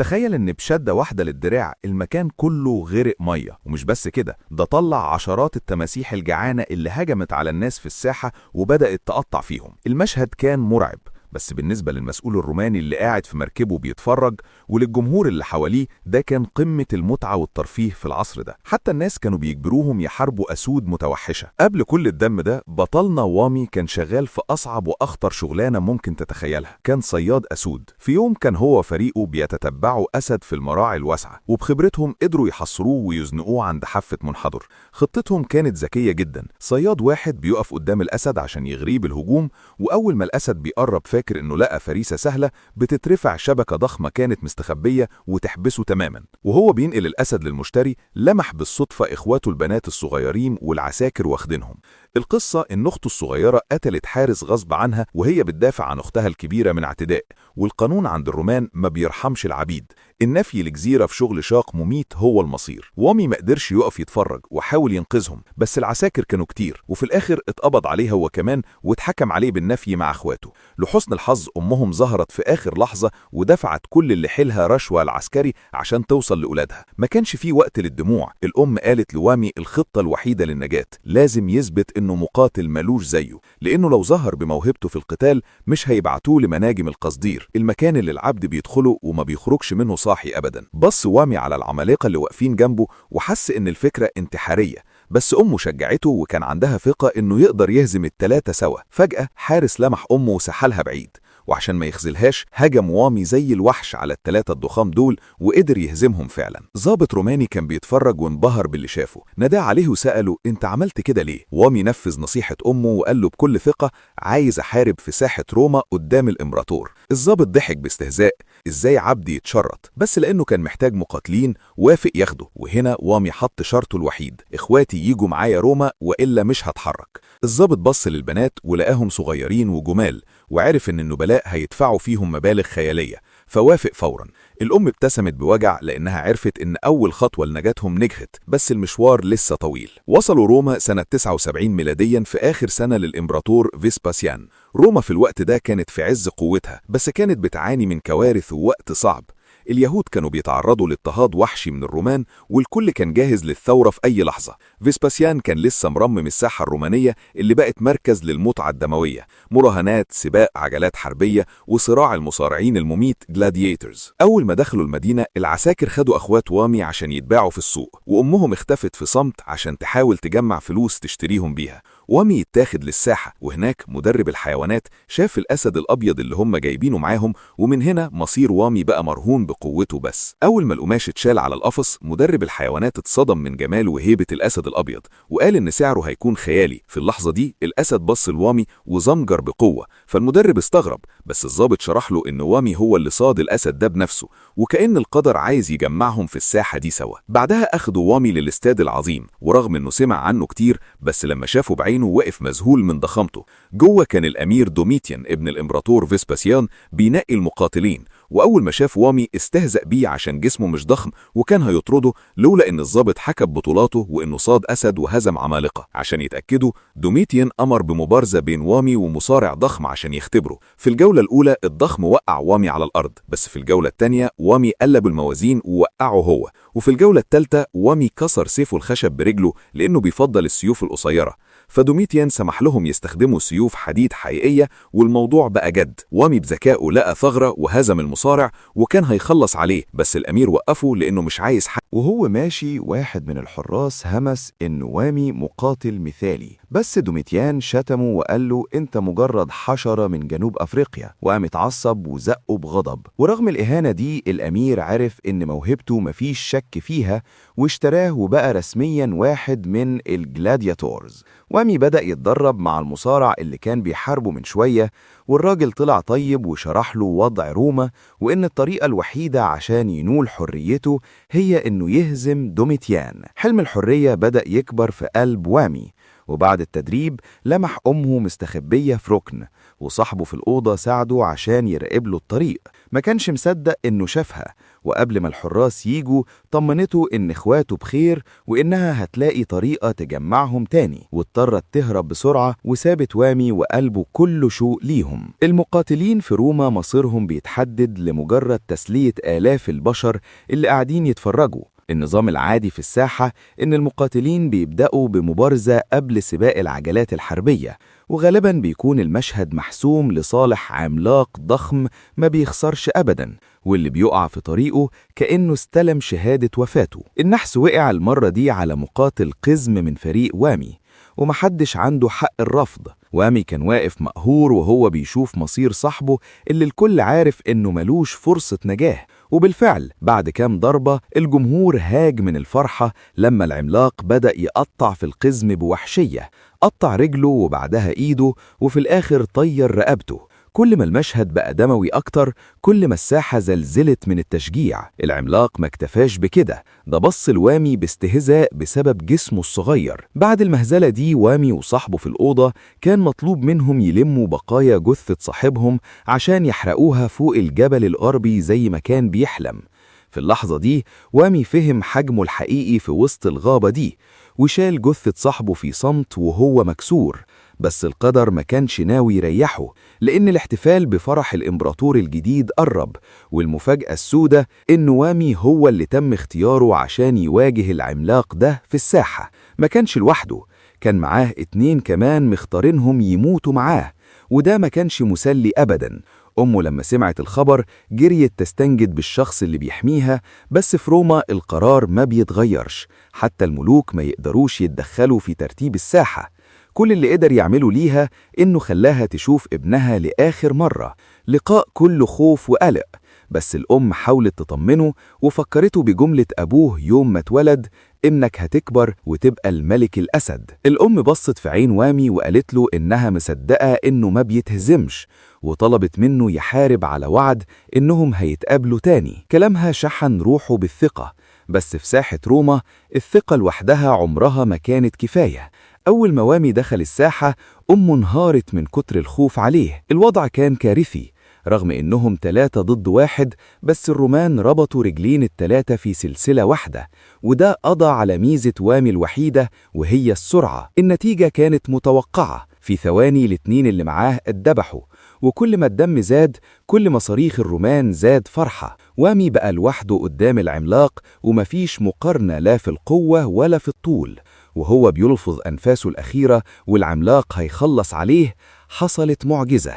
تخيل إن بشدة واحدة للدراع المكان كله غرق مية، ومش بس كده، ده طلع عشرات التماسيح الجعانة اللي هجمت على الناس في الساحة وبدأت تقطع فيهم. المشهد كان مرعب، بس بالنسبة للمسؤول الروماني اللي قاعد في مركبه بيتفرج وللجمهور اللي حواليه، ده كان قمة المتعة والترفيه في العصر ده. حتى الناس كانوا بيجبروهم يحاربوا أسود متوحشة. قبل كل الدم ده، بطلنا وامي كان شغال في أصعب وأخطر شغلانة ممكن تتخيلها، كان صياد أسود. في يوم كان هو وفريقه بيتتبعوا أسد في المراعي الواسعة، وبخبرتهم قدروا يحصروه ويزنقوه عند حافة منحدر. خطتهم كانت ذكية جدا، صياد واحد بيقف قدام الأسد عشان يغريه بالهجوم، وأول ما الأسد بيقرب فاكر إنه لقى فريسة سهلة، بتترفع شبكة ضخمة كانت مستخبية وتحبسه تماما. وهو بينقل الأسد للمشتري، لمح بالصدفة إخواته البنات الصغيرين والعساكر واخدينهم. القصة إن أخته الصغيرة قتلت حارس غصب عنها وهي بتدافع عن أختها الكبيرة من اعتداء، والقانون عند الرومان ما بيرحمش العبيد. النفي لجزيرة في شغل شاق مميت هو المصير. وامي ما قدرش يقف يتفرج وحاول ينقذهم، بس العساكر كانوا كتير، وفي الآخر اتقبض عليه هو كمان واتحكم عليه بالنفي مع اخواته. لحسن الحظ أمهم ظهرت في آخر لحظة ودفعت كل اللي حيلها رشوة العسكري عشان توصل لأولادها. ما كانش فيه وقت للدموع. الأم قالت لوامي الخطة الوحيدة للنجاة، لازم يثبت إنه مقاتل ملوش زيه، لأنه لو ظهر بموهبته في القتال مش هيبعتوه لمناجم القصدير، المكان اللي العبد بيدخله وما بيخرجش منه صاحي أبدا. بص وامي على العمالقة اللي واقفين جنبه وحس إن الفكرة انتحارية، بس أمه شجعته وكان عندها ثقة إنه يقدر يهزم التلاتة سوا. فجأة حارس لمح أمه وسحلها بعيد، وعشان ما يخذلهاش هجم وامي زي الوحش على التلاتة الضخام دول وقدر يهزمهم فعلا. ضابط روماني كان بيتفرج وانبهر باللي شافه، ناداه عليه وسأله انت عملت كده ليه؟ وامي نفذ نصيحة أمه وقال له بكل ثقة عايز أحارب في ساحة روما قدام الإمبراطور. الضابط ضحك باستهزاء، ازاي عبد يتشرط؟ بس لأنه كان محتاج مقاتلين وافق ياخده. وهنا وامي حط شرطه الوحيد، اخواتي يجوا معايا روما وإلا مش هتحرك. الضابط بص للبنات ولقاهم صغيرين وجمال، وعرف إن النبلاء هيدفعوا فيهم مبالغ خيالية، فوافق فورا. الأم ابتسمت بوجع لأنها عرفت إن أول خطوة لنجاتهم نجحت، بس المشوار لسه طويل. وصلوا روما سنة 79 ميلاديا في آخر سنة للإمبراطور فيسباسيان. روما في الوقت ده كانت في عز قوتها، بس كانت بتعاني من كوارث ووقت صعب. اليهود كانوا بيتعرضوا لاضطهاد وحشي من الرومان، والكل كان جاهز للثورة في أي لحظة. فيسباسيان كان لسه مرمم الساحة الرومانية اللي بقت مركز للمتعة الدموية، مراهنات، سباق عجلات حربية، وصراع المصارعين المميت gladiators. أول ما دخلوا المدينة العساكر خدوا أخوات وامي عشان يتباعوا في السوق، وأمهم اختفت في صمت عشان تحاول تجمع فلوس تشتريهم بيها. وامي اتاخد للساحة، وهناك مدرب الحيوانات شاف الأسد الأبيض اللي هم جايبينه معاهم، ومن هنا مصير وامي بقى مرهون بقوته بس. أول ما القماش اتشال على القفص، مدرب الحيوانات اتصدم من جمال وهيبة الأسد الأبيض، وقال إن سعره هيكون خيالي. في اللحظة دي الأسد بص لوامي وزمجر بقوة، فالمدرب استغرب، بس الضابط شرح له إن وامي هو اللي صاد الأسد ده بنفسه، وكأن القدر عايز يجمعهم في الساحة دي سوا. بعدها أخدوا وامي للاستاد العظيم، ورغم إنه سمع عنه كتير، بس لما شافه بعينه وقف مذهول من ضخامته. جوه كان الأمير دوميتيان ابن الإمبراطور فيسباسيان بينقي المقاتلين، وأول ما شاف وامي استهزأ بيه عشان جسمه مش ضخم، وكان هيطرده لولا إن الضابط حكى ببطولاته وإنه صاد أسد وهزم عمالقة. عشان يتأكدوا، دوميتيان أمر بمبارزة بين وامي ومصارع ضخم عشان يختبره. في الجولة الأولى الضخم وقع وامي على الأرض، بس في الجولة الثانية وامي قلب الموازين ووقعه هو. وفي الجولة الثالثة وامي كسر سيفه الخشب برجله لأنه بيفضل السيوف القصيرة، فدوميتيان سمح لهم يستخدموا سيوف حديد حقيقية، والموضوع بقى جد. وامي بذكائه لقى ثغرة وهزم المصارع وكان هيخلص عليه، بس الأمير وقفه لأنه مش عايز حد. وهو ماشي واحد من الحراس همس إن وامي مقاتل مثالي، بس دوميتيان شتمه وقال له أنت مجرد حشرة من جنوب أفريقيا، وقام اتعصب وزقه بغضب. ورغم الإهانة دي الأمير عرف إن موهبته مفيش شك فيها، واشتراه وبقى رسميا واحد من ال gladiators. وامي بدأ يتدرب مع المصارع اللي كان بيحاربه من شوية، والراجل طلع طيب وشرح له وضع روما، وإن الطريقة الوحيدة عشان ينول حريته هي إنه يهزم دوميتيان. حلم الحرية بدأ يكبر في قلب وامي، وبعد التدريب لمح أمه مستخبية في ركن، وصاحبه في الأوضة ساعده عشان يراقب له الطريق. ما كانش مصدق إنه شافها، وقبل ما الحراس ييجوا طمنته إن إخواته بخير وإنها هتلاقي طريقة تجمعهم تاني، واضطرت تهرب بسرعة وسابت وامي وقلبه كله شوق ليهم. المقاتلين في روما مصيرهم بيتحدد لمجرد تسلية آلاف البشر اللي قاعدين يتفرجوا. النظام العادي في الساحة إن المقاتلين بيبدأوا بمبارزة قبل سباق العجلات الحربية، وغالباً بيكون المشهد محسوم لصالح عملاق ضخم ما بيخسرش أبداً، واللي بيقع في طريقه كأنه استلم شهادة وفاته. النحس وقع المرة دي على مقاتل قزم من فريق وامي، ومحدش عنده حق الرفض. وامي كان واقف مقهور وهو بيشوف مصير صاحبه اللي الكل عارف إنه ملوش فرصة نجاة. وبالفعل بعد كام ضربة الجمهور هاج من الفرحة لما العملاق بدأ يقطع في القزم بوحشية، قطع رجله وبعدها إيده، وفي الآخر طير رقبته. كل ما المشهد بقى دموي أكتر كل ما الساحة زلزلت من التشجيع. العملاق ما اكتفاش بكده، ده بص لوامي باستهزاء بسبب جسمه الصغير. بعد المهزلة دي وامي وصاحبه في الأوضة كان مطلوب منهم يلموا بقايا جثة صاحبهم عشان يحرقوها فوق الجبل الغربي زي ما كان بيحلم. في اللحظة دي وامي فهم حجمه الحقيقي في وسط الغابة دي، وشال جثة صاحبه في صمت وهو مكسور. بس القدر ما كانش ناوي يريحه، لأن الاحتفال بفرح الإمبراطور الجديد قرب، والمفاجأة السودة إن وامي هو اللي تم اختياره عشان يواجه العملاق ده في الساحة. ما كانش لوحده، كان معاه 2 كمان مختارينهم يموتوا معاه، وده ما كانش مسلي أبداً. أمه لما سمعت الخبر جريت تستنجد بالشخص اللي بيحميها، بس في روما القرار ما بيتغيرش، حتى الملوك ما يقدروش يتدخلوا في ترتيب الساحة. كل اللي قدر يعمله ليها إنه خلاها تشوف ابنها لآخر مرة، لقاء كله خوف وقلق. بس الأم حاولت تطمنه وفكرته بجملة أبوه يوم ما اتولد، إنك هتكبر وتبقى الملك الأسد. الأم بصت في عين وامي وقالت له إنها مصدقة إنه ما بيتهزمش، وطلبت منه يحارب على وعد إنهم هيتقابلوا تاني. كلامها شحن روحه بالثقة، بس في ساحة روما الثقة لوحدها عمرها ما كانت كفاية. أول ما وامي دخل الساحة أمه انهارت من كتر الخوف عليه. الوضع كان كارثي، رغم إنهم 3 ضد 1، بس الرومان ربطوا رجلين ال3 في سلسلة واحدة، وده قضى على ميزة وامي الوحيدة وهي السرعة. النتيجة كانت متوقعة، في ثواني ال2 اللي معاه اتذبحوا، وكل ما الدم زاد كل ما صريخ الرومان زاد فرحة. وامي بقى لوحده قدام العملاق، ومفيش مقارنة لا في القوة ولا في الطول. وهو بيلفظ أنفاسه الأخيرة والعملاق هيخلص عليه، حصلت معجزة.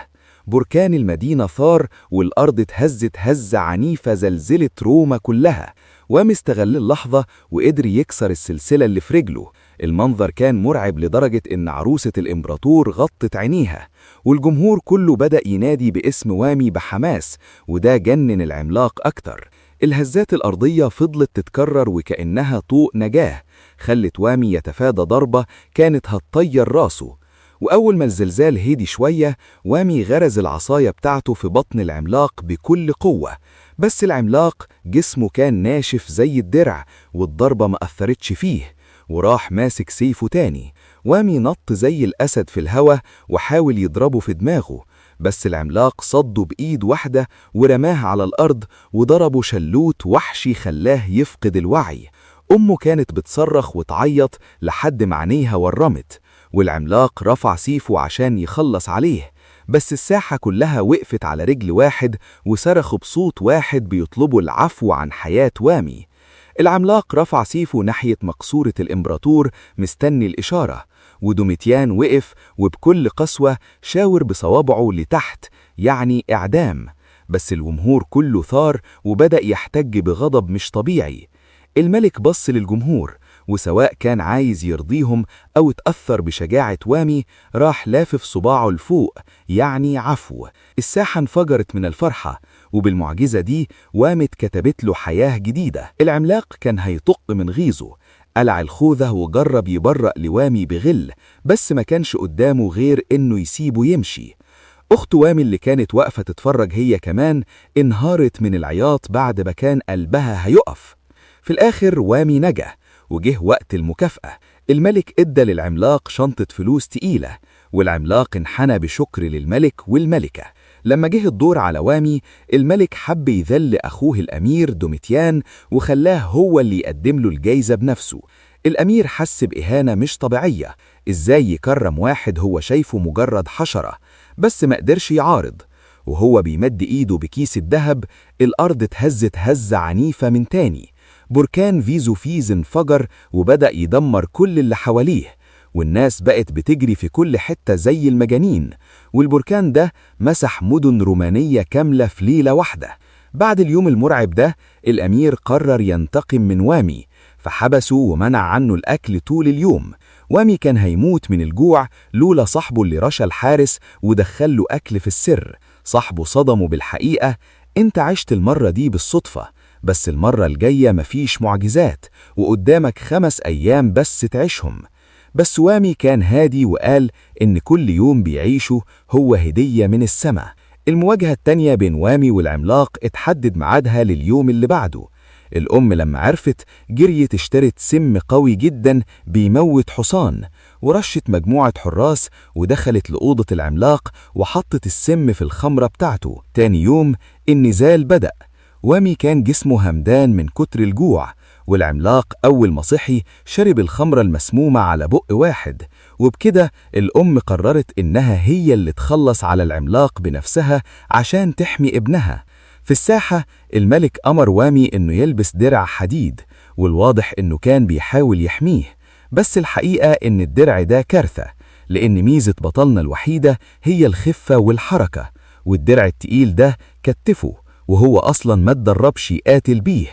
بركان المدينة ثار والأرض اتهزت هزة عنيفة زلزلت روما كلها. وامي استغل اللحظة وقدر يكسر السلسلة اللي في رجله. المنظر كان مرعب لدرجة إن عروسة الإمبراطور غطت عينيها، والجمهور كله بدأ ينادي باسم وامي بحماس، وده جنن العملاق أكتر. الهزات الأرضية فضلت تتكرر وكأنها طوق نجاة، خلت وامي يتفادى ضربة كانت هتطير راسه. وأول ما الزلزال هدي شوية وامي غرز العصاية بتاعته في بطن العملاق بكل قوة، بس العملاق جسمه كان ناشف زي الدرع والضربة ما أثرتش فيه، وراح ماسك سيفه تاني. وامي نط زي الأسد في الهوا وحاول يضربه في دماغه، بس العملاق صده بإيد واحدة ورماه على الأرض وضربه شلوت وحشي خلاه يفقد الوعي. أمه كانت بتصرخ وتعيط لحد ما عينيها ورمت، والعملاق رفع سيفه عشان يخلص عليه، بس الساحة كلها وقفت على رجل واحد وصرخوا بصوت واحد بيطلبوا العفو عن حياة وامي. العملاق رفع سيفه ناحية مقصورة الإمبراطور مستني الإشارة، ودوميتيان وقف وبكل قسوة شاور بصوابعه لتحت، يعني إعدام. بس الجمهور كله ثار وبدأ يحتج بغضب مش طبيعي. الملك بص للجمهور، وسواء كان عايز يرضيهم أو اتأثر بشجاعة وامي راح لافف صباعه لفوق، يعني عفو. الساحة انفجرت من الفرحة، وبالمعجزة دي وامي اتكتبت له حياة جديدة. العملاق كان هيطق من غيظه، قلع الخوذة وجرب يبرأ لوامي بغل، بس ما كانش قدامه غير إنه يسيبه يمشي. أخت وامي اللي كانت واقفة تتفرج هي كمان انهارت من العياط بعد ما كان قلبها هيقف. في الآخر وامي نجا، وجه وقت المكافأة. الملك ادى للعملاق شنطة فلوس تقيلة، والعملاق انحنى بشكر للملك والملكة. لما جه الدور على وامي، الملك حب يذل أخوه الأمير دوميتيان وخلاه هو اللي يقدم له الجايزة بنفسه. الأمير حس بإهانة مش طبيعية، إزاي يكرم واحد هو شايفه مجرد حشرة؟ بس ما قدرش يعارض. وهو بيمد إيده بكيس الذهب، الأرض اتهزت هزة عنيفة من تاني. بركان فيزوفيز انفجر وبدأ يدمر كل اللي حواليه، والناس بقت بتجري في كل حتة زي المجانين، والبركان ده مسح مدن رومانية كاملة في ليلة واحدة. بعد اليوم المرعب ده، الأمير قرر ينتقم من وامي، فحبسه ومنع عنه الأكل طول اليوم. وامي كان هيموت من الجوع لولا صاحبه اللي رشى الحارس ودخله أكل في السر. صاحبه صدمه بالحقيقة: انت عشت المرة دي بالصدفة، بس المرة الجاية مفيش معجزات، وقدامك 5 أيام بس تعيشهم. بس وامي كان هادي وقال إن كل يوم بيعيشه هو هدية من السماء. المواجهة التانية بين وامي والعملاق اتحدد ميعادها لليوم اللي بعده. الأم لما عرفت جريت اشترت سم قوي جدا بيموت حصان، ورشت مجموعة حراس ودخلت لأوضة العملاق وحطت السم في الخمرة بتاعته. تاني يوم النزال بدأ. وامي كان جسمه همدان من كتر الجوع، والعملاق أول ما صحي شرب الخمرة المسمومة على بق واحد. وبكده الأم قررت إنها هي اللي تخلص على العملاق بنفسها عشان تحمي ابنها. في الساحة الملك أمر وامي إنه يلبس درع حديد، والواضح إنه كان بيحاول يحميه، بس الحقيقة إن الدرع ده كارثة، لأن ميزة بطلنا الوحيدة هي الخفة والحركة، والدرع التقيل ده كتفه، وهو أصلاً ما اتدربش يقاتل بيه.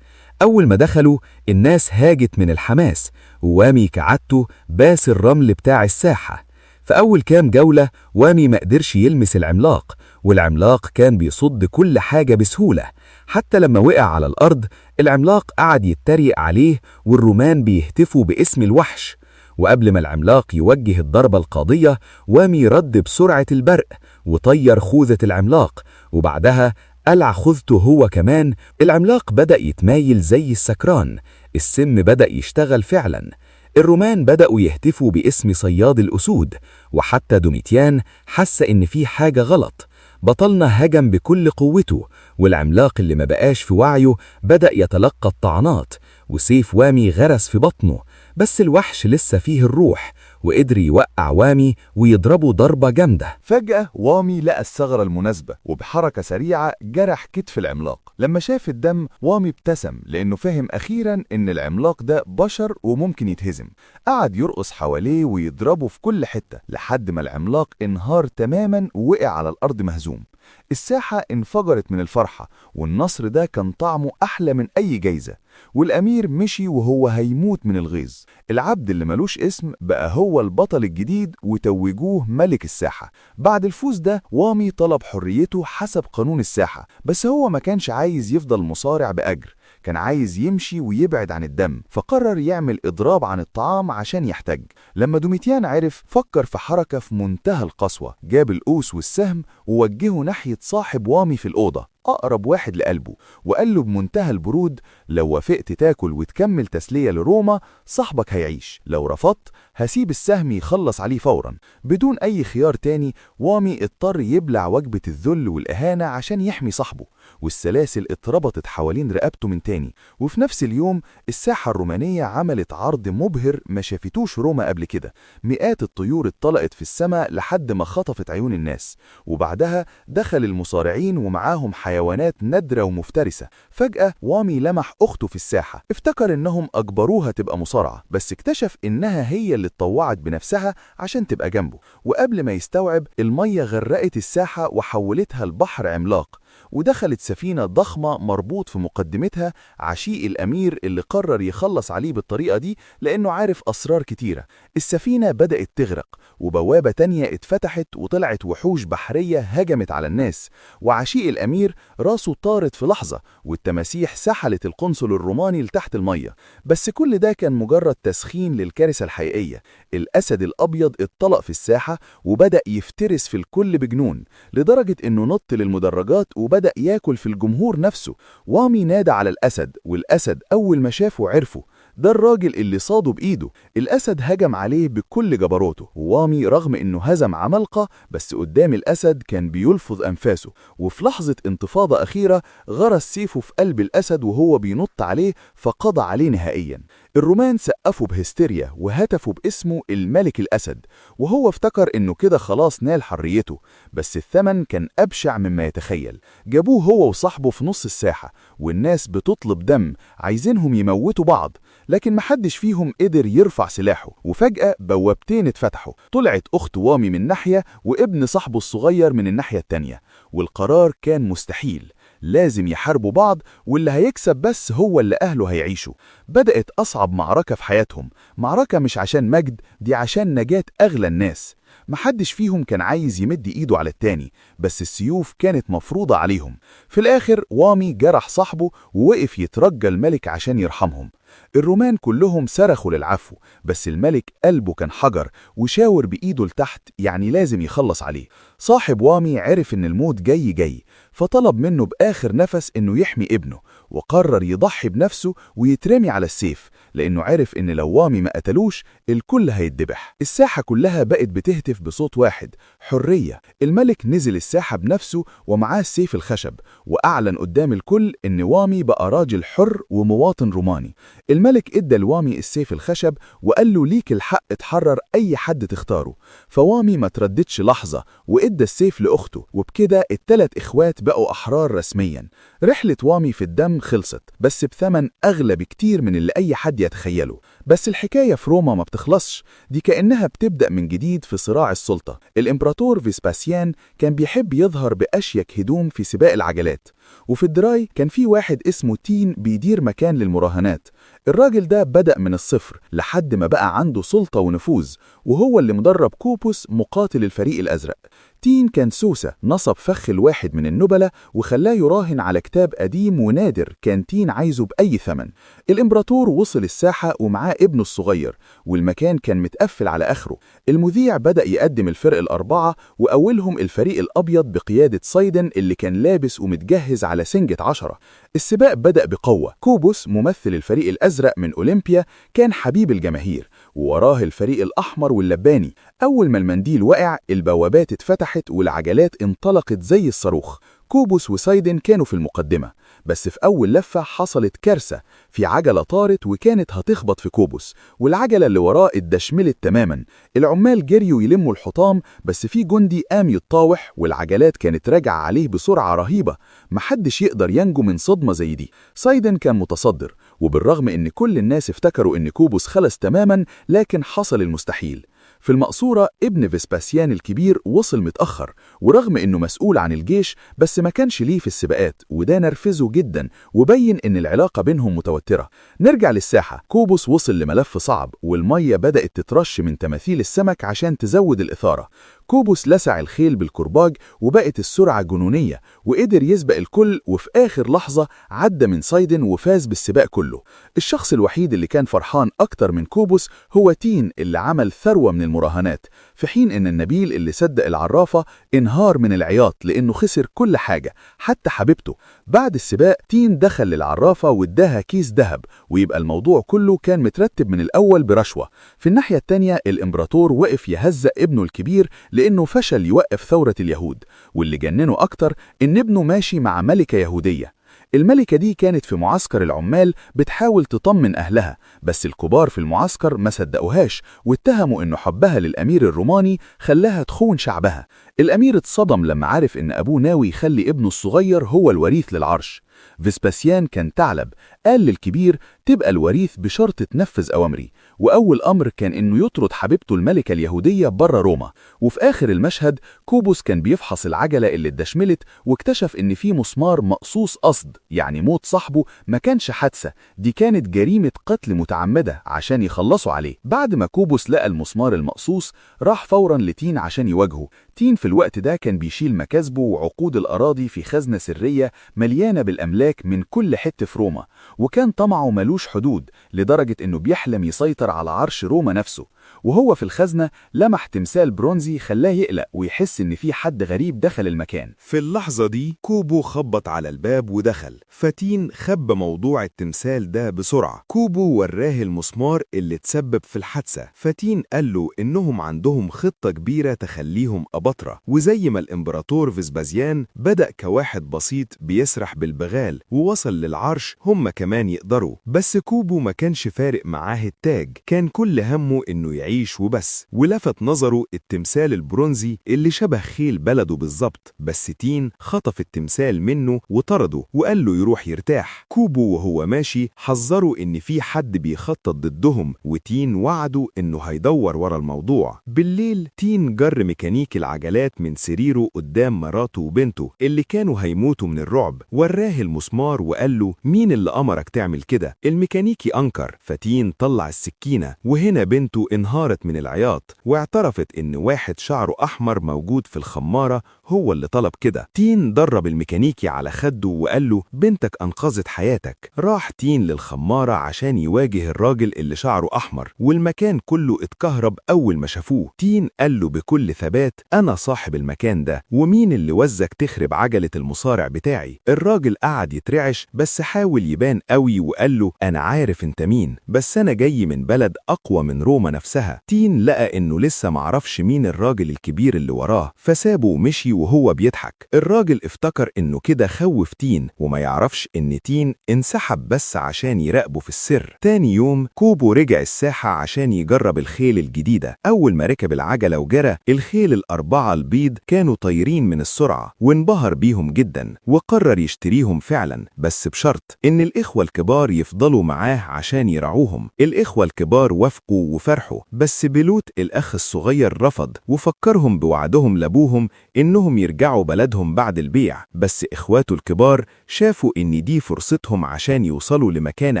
أول ما دخلوا الناس هاجت من الحماس، ووامي كعادته باس الرمل بتاع الساحة. في أول كام جولة وامي ما قدرش يلمس العملاق، والعملاق كان بيصد كل حاجة بسهولة. حتى لما وقع على الأرض العملاق قعد يتريق عليه، والرومان بيهتفوا باسم الوحش. وقبل ما العملاق يوجه الضربة القاضية، وامي رد بسرعة البرق وطير خوذة العملاق، وبعدها قلع خوذته هو كمان. العملاق بدأ يتمايل زي السكران، السم بدأ يشتغل فعلا. الرومان بدأوا يهتفوا باسم صياد الأسود، وحتى دوميتيان حس إن في حاجة غلط. بطلنا هجم بكل قوته، والعملاق اللي ما بقاش في وعيه بدأ يتلقى الطعنات، وسيف وامي غرس في بطنه، بس الوحش لسه فيه الروح، وقدر يوقع وامي ويضربه ضربة جامدة. فجأة وامي لقى الثغرة المناسبة، وبحركة سريعة جرح كتف العملاق. لما شاف الدم وامي ابتسم، لأنه فهم أخيراً إن العملاق ده بشر وممكن يتهزم. قعد يرقص حواليه ويضربه في كل حتة لحد ما العملاق انهار تماماً ووقع على الأرض مهزوم. الساحة انفجرت من الفرحة، والنصر ده كان طعمه أحلى من أي جايزة. والأمير مشي وهو هيموت من الغيظ. العبد اللي ملوش اسم بقى هو البطل الجديد وتوجوه ملك الساحة. بعد الفوز ده وامي طلب حريته حسب قانون الساحة، بس هو ما كانش عايز يفضل مصارع بأجر، كان عايز يمشي ويبعد عن الدم، فقرر يعمل إضراب عن الطعام عشان يحتج. لما دوميتيان عرف فكر في حركة في منتهى القسوة، جاب القوس والسهم ووجهه ناحية صاحب وامي في الأوضة، أقرب واحد لقلبه، وقال له بمنتهى البرود: لو وافقت تاكل وتكمل تسلية لروما صاحبك هيعيش، لو رفضت هسيب السهم يخلص عليه فورا. بدون أي خيار تاني وامي اضطر يبلع وجبة الذل والإهانة عشان يحمي صاحبه، والسلاسل اتربطت حوالين رقبته من تاني. وفي نفس اليوم الساحة الرومانية عملت عرض مبهر ما شافتوش روما قبل كده. مئات الطيور اتطلقت في السماء لحد ما خطفت عيون الناس، وبعدها دخل المصارعين ومعاهم حيوانات نادرة ومفترسة. فجأة وامي لمح أخته في الساحة، افتكر إنهم أجبروها تبقى مصارعة، بس اكتشف إنها هي اللي اتطوعت بنفسها عشان تبقى جنبه. وقبل ما يستوعب المية غرقت الساحة وحولتها لبحر عملاق، ودخلت سفينة ضخمة مربوط في مقدمتها عشيق الأمير اللي قرر يخلص عليه بالطريقة دي لأنه عارف أسرار كتيرة. السفينة بدأت تغرق، وبوابة تانية اتفتحت وطلعت وحوش بحرية هجمت على الناس، وعشيق الأمير راسه طارت في لحظة، والتماسيح سحلت القنصل الروماني لتحت المية. بس كل ده كان مجرد تسخين للكارثة الحقيقية. الأسد الأبيض اتطلق في الساحة وبدأ يفترس في الكل بجنون، لدرجة إنه نط للمدرجات وبدأ ياكل في الجمهور نفسه. وامي نادى على الأسد، والأسد أول ما شافه عرفه. ده الراجل اللي صاده بإيده. الأسد هجم عليه بكل جبروته، ووامي رغم إنه هزم عمالقة بس قدام الأسد كان بيلفظ أنفاسه. وفي لحظة انتفاضة أخيرة غرس سيفه في قلب الأسد وهو بينط عليه، فقضى عليه نهائيا. الرومان سقفوا بهستيريا وهتفوا باسمه الملك الأسد، وهو افتكر إنه كده خلاص نال حريته، بس الثمن كان أبشع مما يتخيل. جابوه هو وصاحبه في نص الساحة، والناس بتطلب دم، عايزينهم يموتوا بعض، لكن محدش فيهم قدر يرفع سلاحه. وفجأة بوابتين اتفتحوا، طلعت أخت وامي من ناحية وابن صاحبه الصغير من الناحية التانية، والقرار كان مستحيل، لازم يحاربوا بعض، واللي هيكسب بس هو اللي أهله هيعيشوا. بدأت أصعب معركة في حياتهم، معركة مش عشان مجد، دي عشان نجاة أغلى الناس. محدش فيهم كان عايز يمد إيده على التاني، بس السيوف كانت مفروضة عليهم. في الآخر وامي جرح صاحبه ووقف يترجى الملك عشان يرحمهم. الرومان كلهم صرخوا للعفو، بس الملك قلبه كان حجر وشاور بإيده لتحت، يعني لازم يخلص عليه. صاحب وامي عرف إن الموت جاي جاي، فطلب منه بآخر نفس إنه يحمي ابنه، وقرر يضحي بنفسه ويترمي على السيف، لأنه عرف إن لو وامي ما قتلوش الكل هيتذبح. الساحة كلها بقت بتهتف بصوت واحد: حرية. الملك نزل الساحة بنفسه ومعاه السيف الخشب، وأعلن قدام الكل إن وامي بقى راجل حر ومواطن روماني. الملك ادى لوامي السيف الخشب وقال له ليك الحق تحرر أي حد تختاره. فوامي ما ترددش لحظة وادى السيف لأخته، وبكده الثلاث إخوات بقوا أحرار رسميا. رحلة وامي في الدم خلصت، بس بثمن أغلى بكتير من اللي أي حد يتخيله. بس الحكاية في روما ما بتخلصش، دي كأنها بتبدأ من جديد في صراع السلطة. الإمبراطور فيسباسيان كان بيحب يظهر بأشيك هدوم في سباق العجلات، وفي الدراي كان في واحد اسمه تين بيدير مكان للمراهنات. الراجل ده بدأ من الصفر لحد ما بقى عنده سلطة ونفوذ، وهو اللي مدرب كوبوس مقاتل الفريق الأزرق. تين كان سوسة، نصب فخ الواحد من النبلة وخلاه يراهن على كتاب قديم ونادر كان تين عايزه بأي ثمن. الإمبراطور وصل الساحة ومعاه ابنه الصغير، والمكان كان متقفل على آخره. المذيع بدأ يقدم الفرق الأربعة، وأولهم الفريق الأبيض بقيادة سايدن اللي كان لابس ومتجهز على سنجة 10. السباق بدأ بقوة. كوبوس ممثل الفريق الأزرق من أولمبيا كان حبيب الجماهير، ووراه الفريق الأحمر واللباني. أول ما المنديل وقع البوابات اتفتحت والعجلات انطلقت زي الصاروخ. كوبوس وسايدن كانوا في المقدمة، بس في أول لفة حصلت كارثة، في عجلة طارت وكانت هتخبط في كوبوس، والعجلة اللي وراه اتدشملت تماما. العمال جريوا يلموا الحطام، بس في جندي قام يتطاوح والعجلات كانت راجعة عليه بسرعة رهيبة، محدش يقدر ينجو من صدمة زي دي. سايدن كان متصدر، وبالرغم إن كل الناس افتكروا إن كوبوس خلص تماما، لكن حصل المستحيل. في المقصورة ابن فيسباسيان الكبير وصل متأخر، ورغم إنه مسؤول عن الجيش بس ما كانش ليه في السباقات، وده نرفزه جدا وبين إن العلاقة بينهم متوترة. نرجع للساحة. كوبوس وصل لملف صعب، والمية بدأت تترش من تماثيل السمك عشان تزود الإثارة. كوبوس لسع الخيل بالكرباج وبقت السرعة جنونية، وقدر يسبق الكل، وفي آخر لحظة عدى من سايدن وفاز بالسباق كله. الشخص الوحيد اللي كان فرحان أكتر من كوبوس هو تين اللي عمل ثروة من المراهنات، في حين إن النبيل اللي صدق العرافة انهار من العياط لأنه خسر كل حاجة حتى حبيبته. بعد السباق تين دخل للعرافة واداها كيس ذهب، ويبقى الموضوع كله كان مترتب من الأول برشوة. في الناحية التانية الإمبراطور وقف يهزأ ابنه الكبير لأنه فشل يوقف ثورة اليهود، واللي جننه أكتر إن ابنه ماشي مع ملكة يهودية. الملكة دي كانت في معسكر العمال بتحاول تطمن أهلها، بس الكبار في المعسكر ما صدقوهاش واتهموا إنه حبها للأمير الروماني خلاها تخون شعبها. الأمير اتصدم لما عرف إن أبوه ناوي يخلي ابنه الصغير هو الوريث للعرش. فيسباسيان كان ثعلب، قال للكبير تبقى الوريث بشرط تنفذ أوامري، وأول أمر كان إنه يطرد حبيبته الملكة اليهودية بره روما. وفي آخر المشهد كوبوس كان بيفحص العجلة اللي اتدشملت واكتشف إن في مسمار مقصوص قصد، يعني موت صاحبه ما كانش حادثة، دي كانت جريمة قتل متعمدة عشان يخلصوا عليه. بعد ما كوبوس لقى المسمار المقصوص راح فورا لتين عشان يواجهه. تين في الوقت ده كان بيشيل مكاسبه وعقود الأراضي في خزنة سرية مليانة بالأملاك من كل حتة في روما، وكان طمعه ملوش حدود لدرجة إنه بيحلم يسيطر على عرش روما نفسه. وهو في الخزنة لمح تمثال برونزي خلاه يقلق ويحس إن في حد غريب دخل المكان. في اللحظة دي كوبو خبط على الباب ودخل. فتين خب موضوع التمثال ده بسرعة. كوبو وراه المسمار اللي تسبب في الحادثة. فتين قال له إنهم عندهم خطة كبيرة تخليهم أباطرة، وزي ما الإمبراطور فيسبازيان بدأ كواحد بسيط بيسرح بالبغال ووصل للعرش، هم كمان يقدروا. بس كوبو ما كانش فارق معاه التاج، كان كل همه إنه يعيش وبس. ولفت نظره التمثال البرونزي اللي شبه خيل بلده بالظبط، بس تين خطف التمثال منه وطرده وقال له يروح يرتاح. كوبو وهو ماشي حذره إن في حد بيخطط ضدهم، وتين وعده إنه هيدور ورا الموضوع. بالليل تين جر ميكانيكي العجلات من سريره قدام مراته وبنته اللي كانوا هيموتوا من الرعب، وراه المسمار وقال له مين اللي أمرك تعمل كده؟ الميكانيكي أنكر، فتين طلع السكينة، وهنا بنته انهارت من العياط واعترفت إن واحد شعره أحمر موجود في الخمارة هو اللي طلب كده. تين درب الميكانيكي على خده وقال له بنتك أنقذت حياتك. راح تين للخمارة عشان يواجه الراجل اللي شعره أحمر، والمكان كله اتكهرب أول ما شافوه. تين قال له بكل ثبات أنا صاحب المكان ده، ومين اللي وزك تخرب عجلة المصارع بتاعي؟ الراجل قعد يترعش بس حاول يبان قوي وقال له أنا عارف انت مين، بس أنا جاي من بلد أقوى من روما نفسها. تين لقى إنه لسه معرفش مين الراجل الكبير اللي وراه، فسابه ومشي وهو بيضحك. الراجل افتكر إنه كده خوف تين، وما يعرفش إن تين انسحب بس عشان يراقبه في السر. تاني يوم كوبو رجع الساحة عشان يجرب الخيل الجديدة. أول ما ركب العجلة وجرى، الخيل الأربعة البيض كانوا طايرين من السرعة، وانبهر بيهم جدا وقرر يشتريهم فعلا، بس بشرط إن الإخوة الكبار يفضلوا معاه عشان يرعوهم. الإخوة الكبار وافقوا وفرحوا، بس بيلوت الأخ الصغير رفض وفكرهم بوعدهم لأبوهم إنهم يرجعوا بلدهم بعد البيع. بس إخواته الكبار شافوا إن دي فرصتهم عشان يوصلوا لمكانة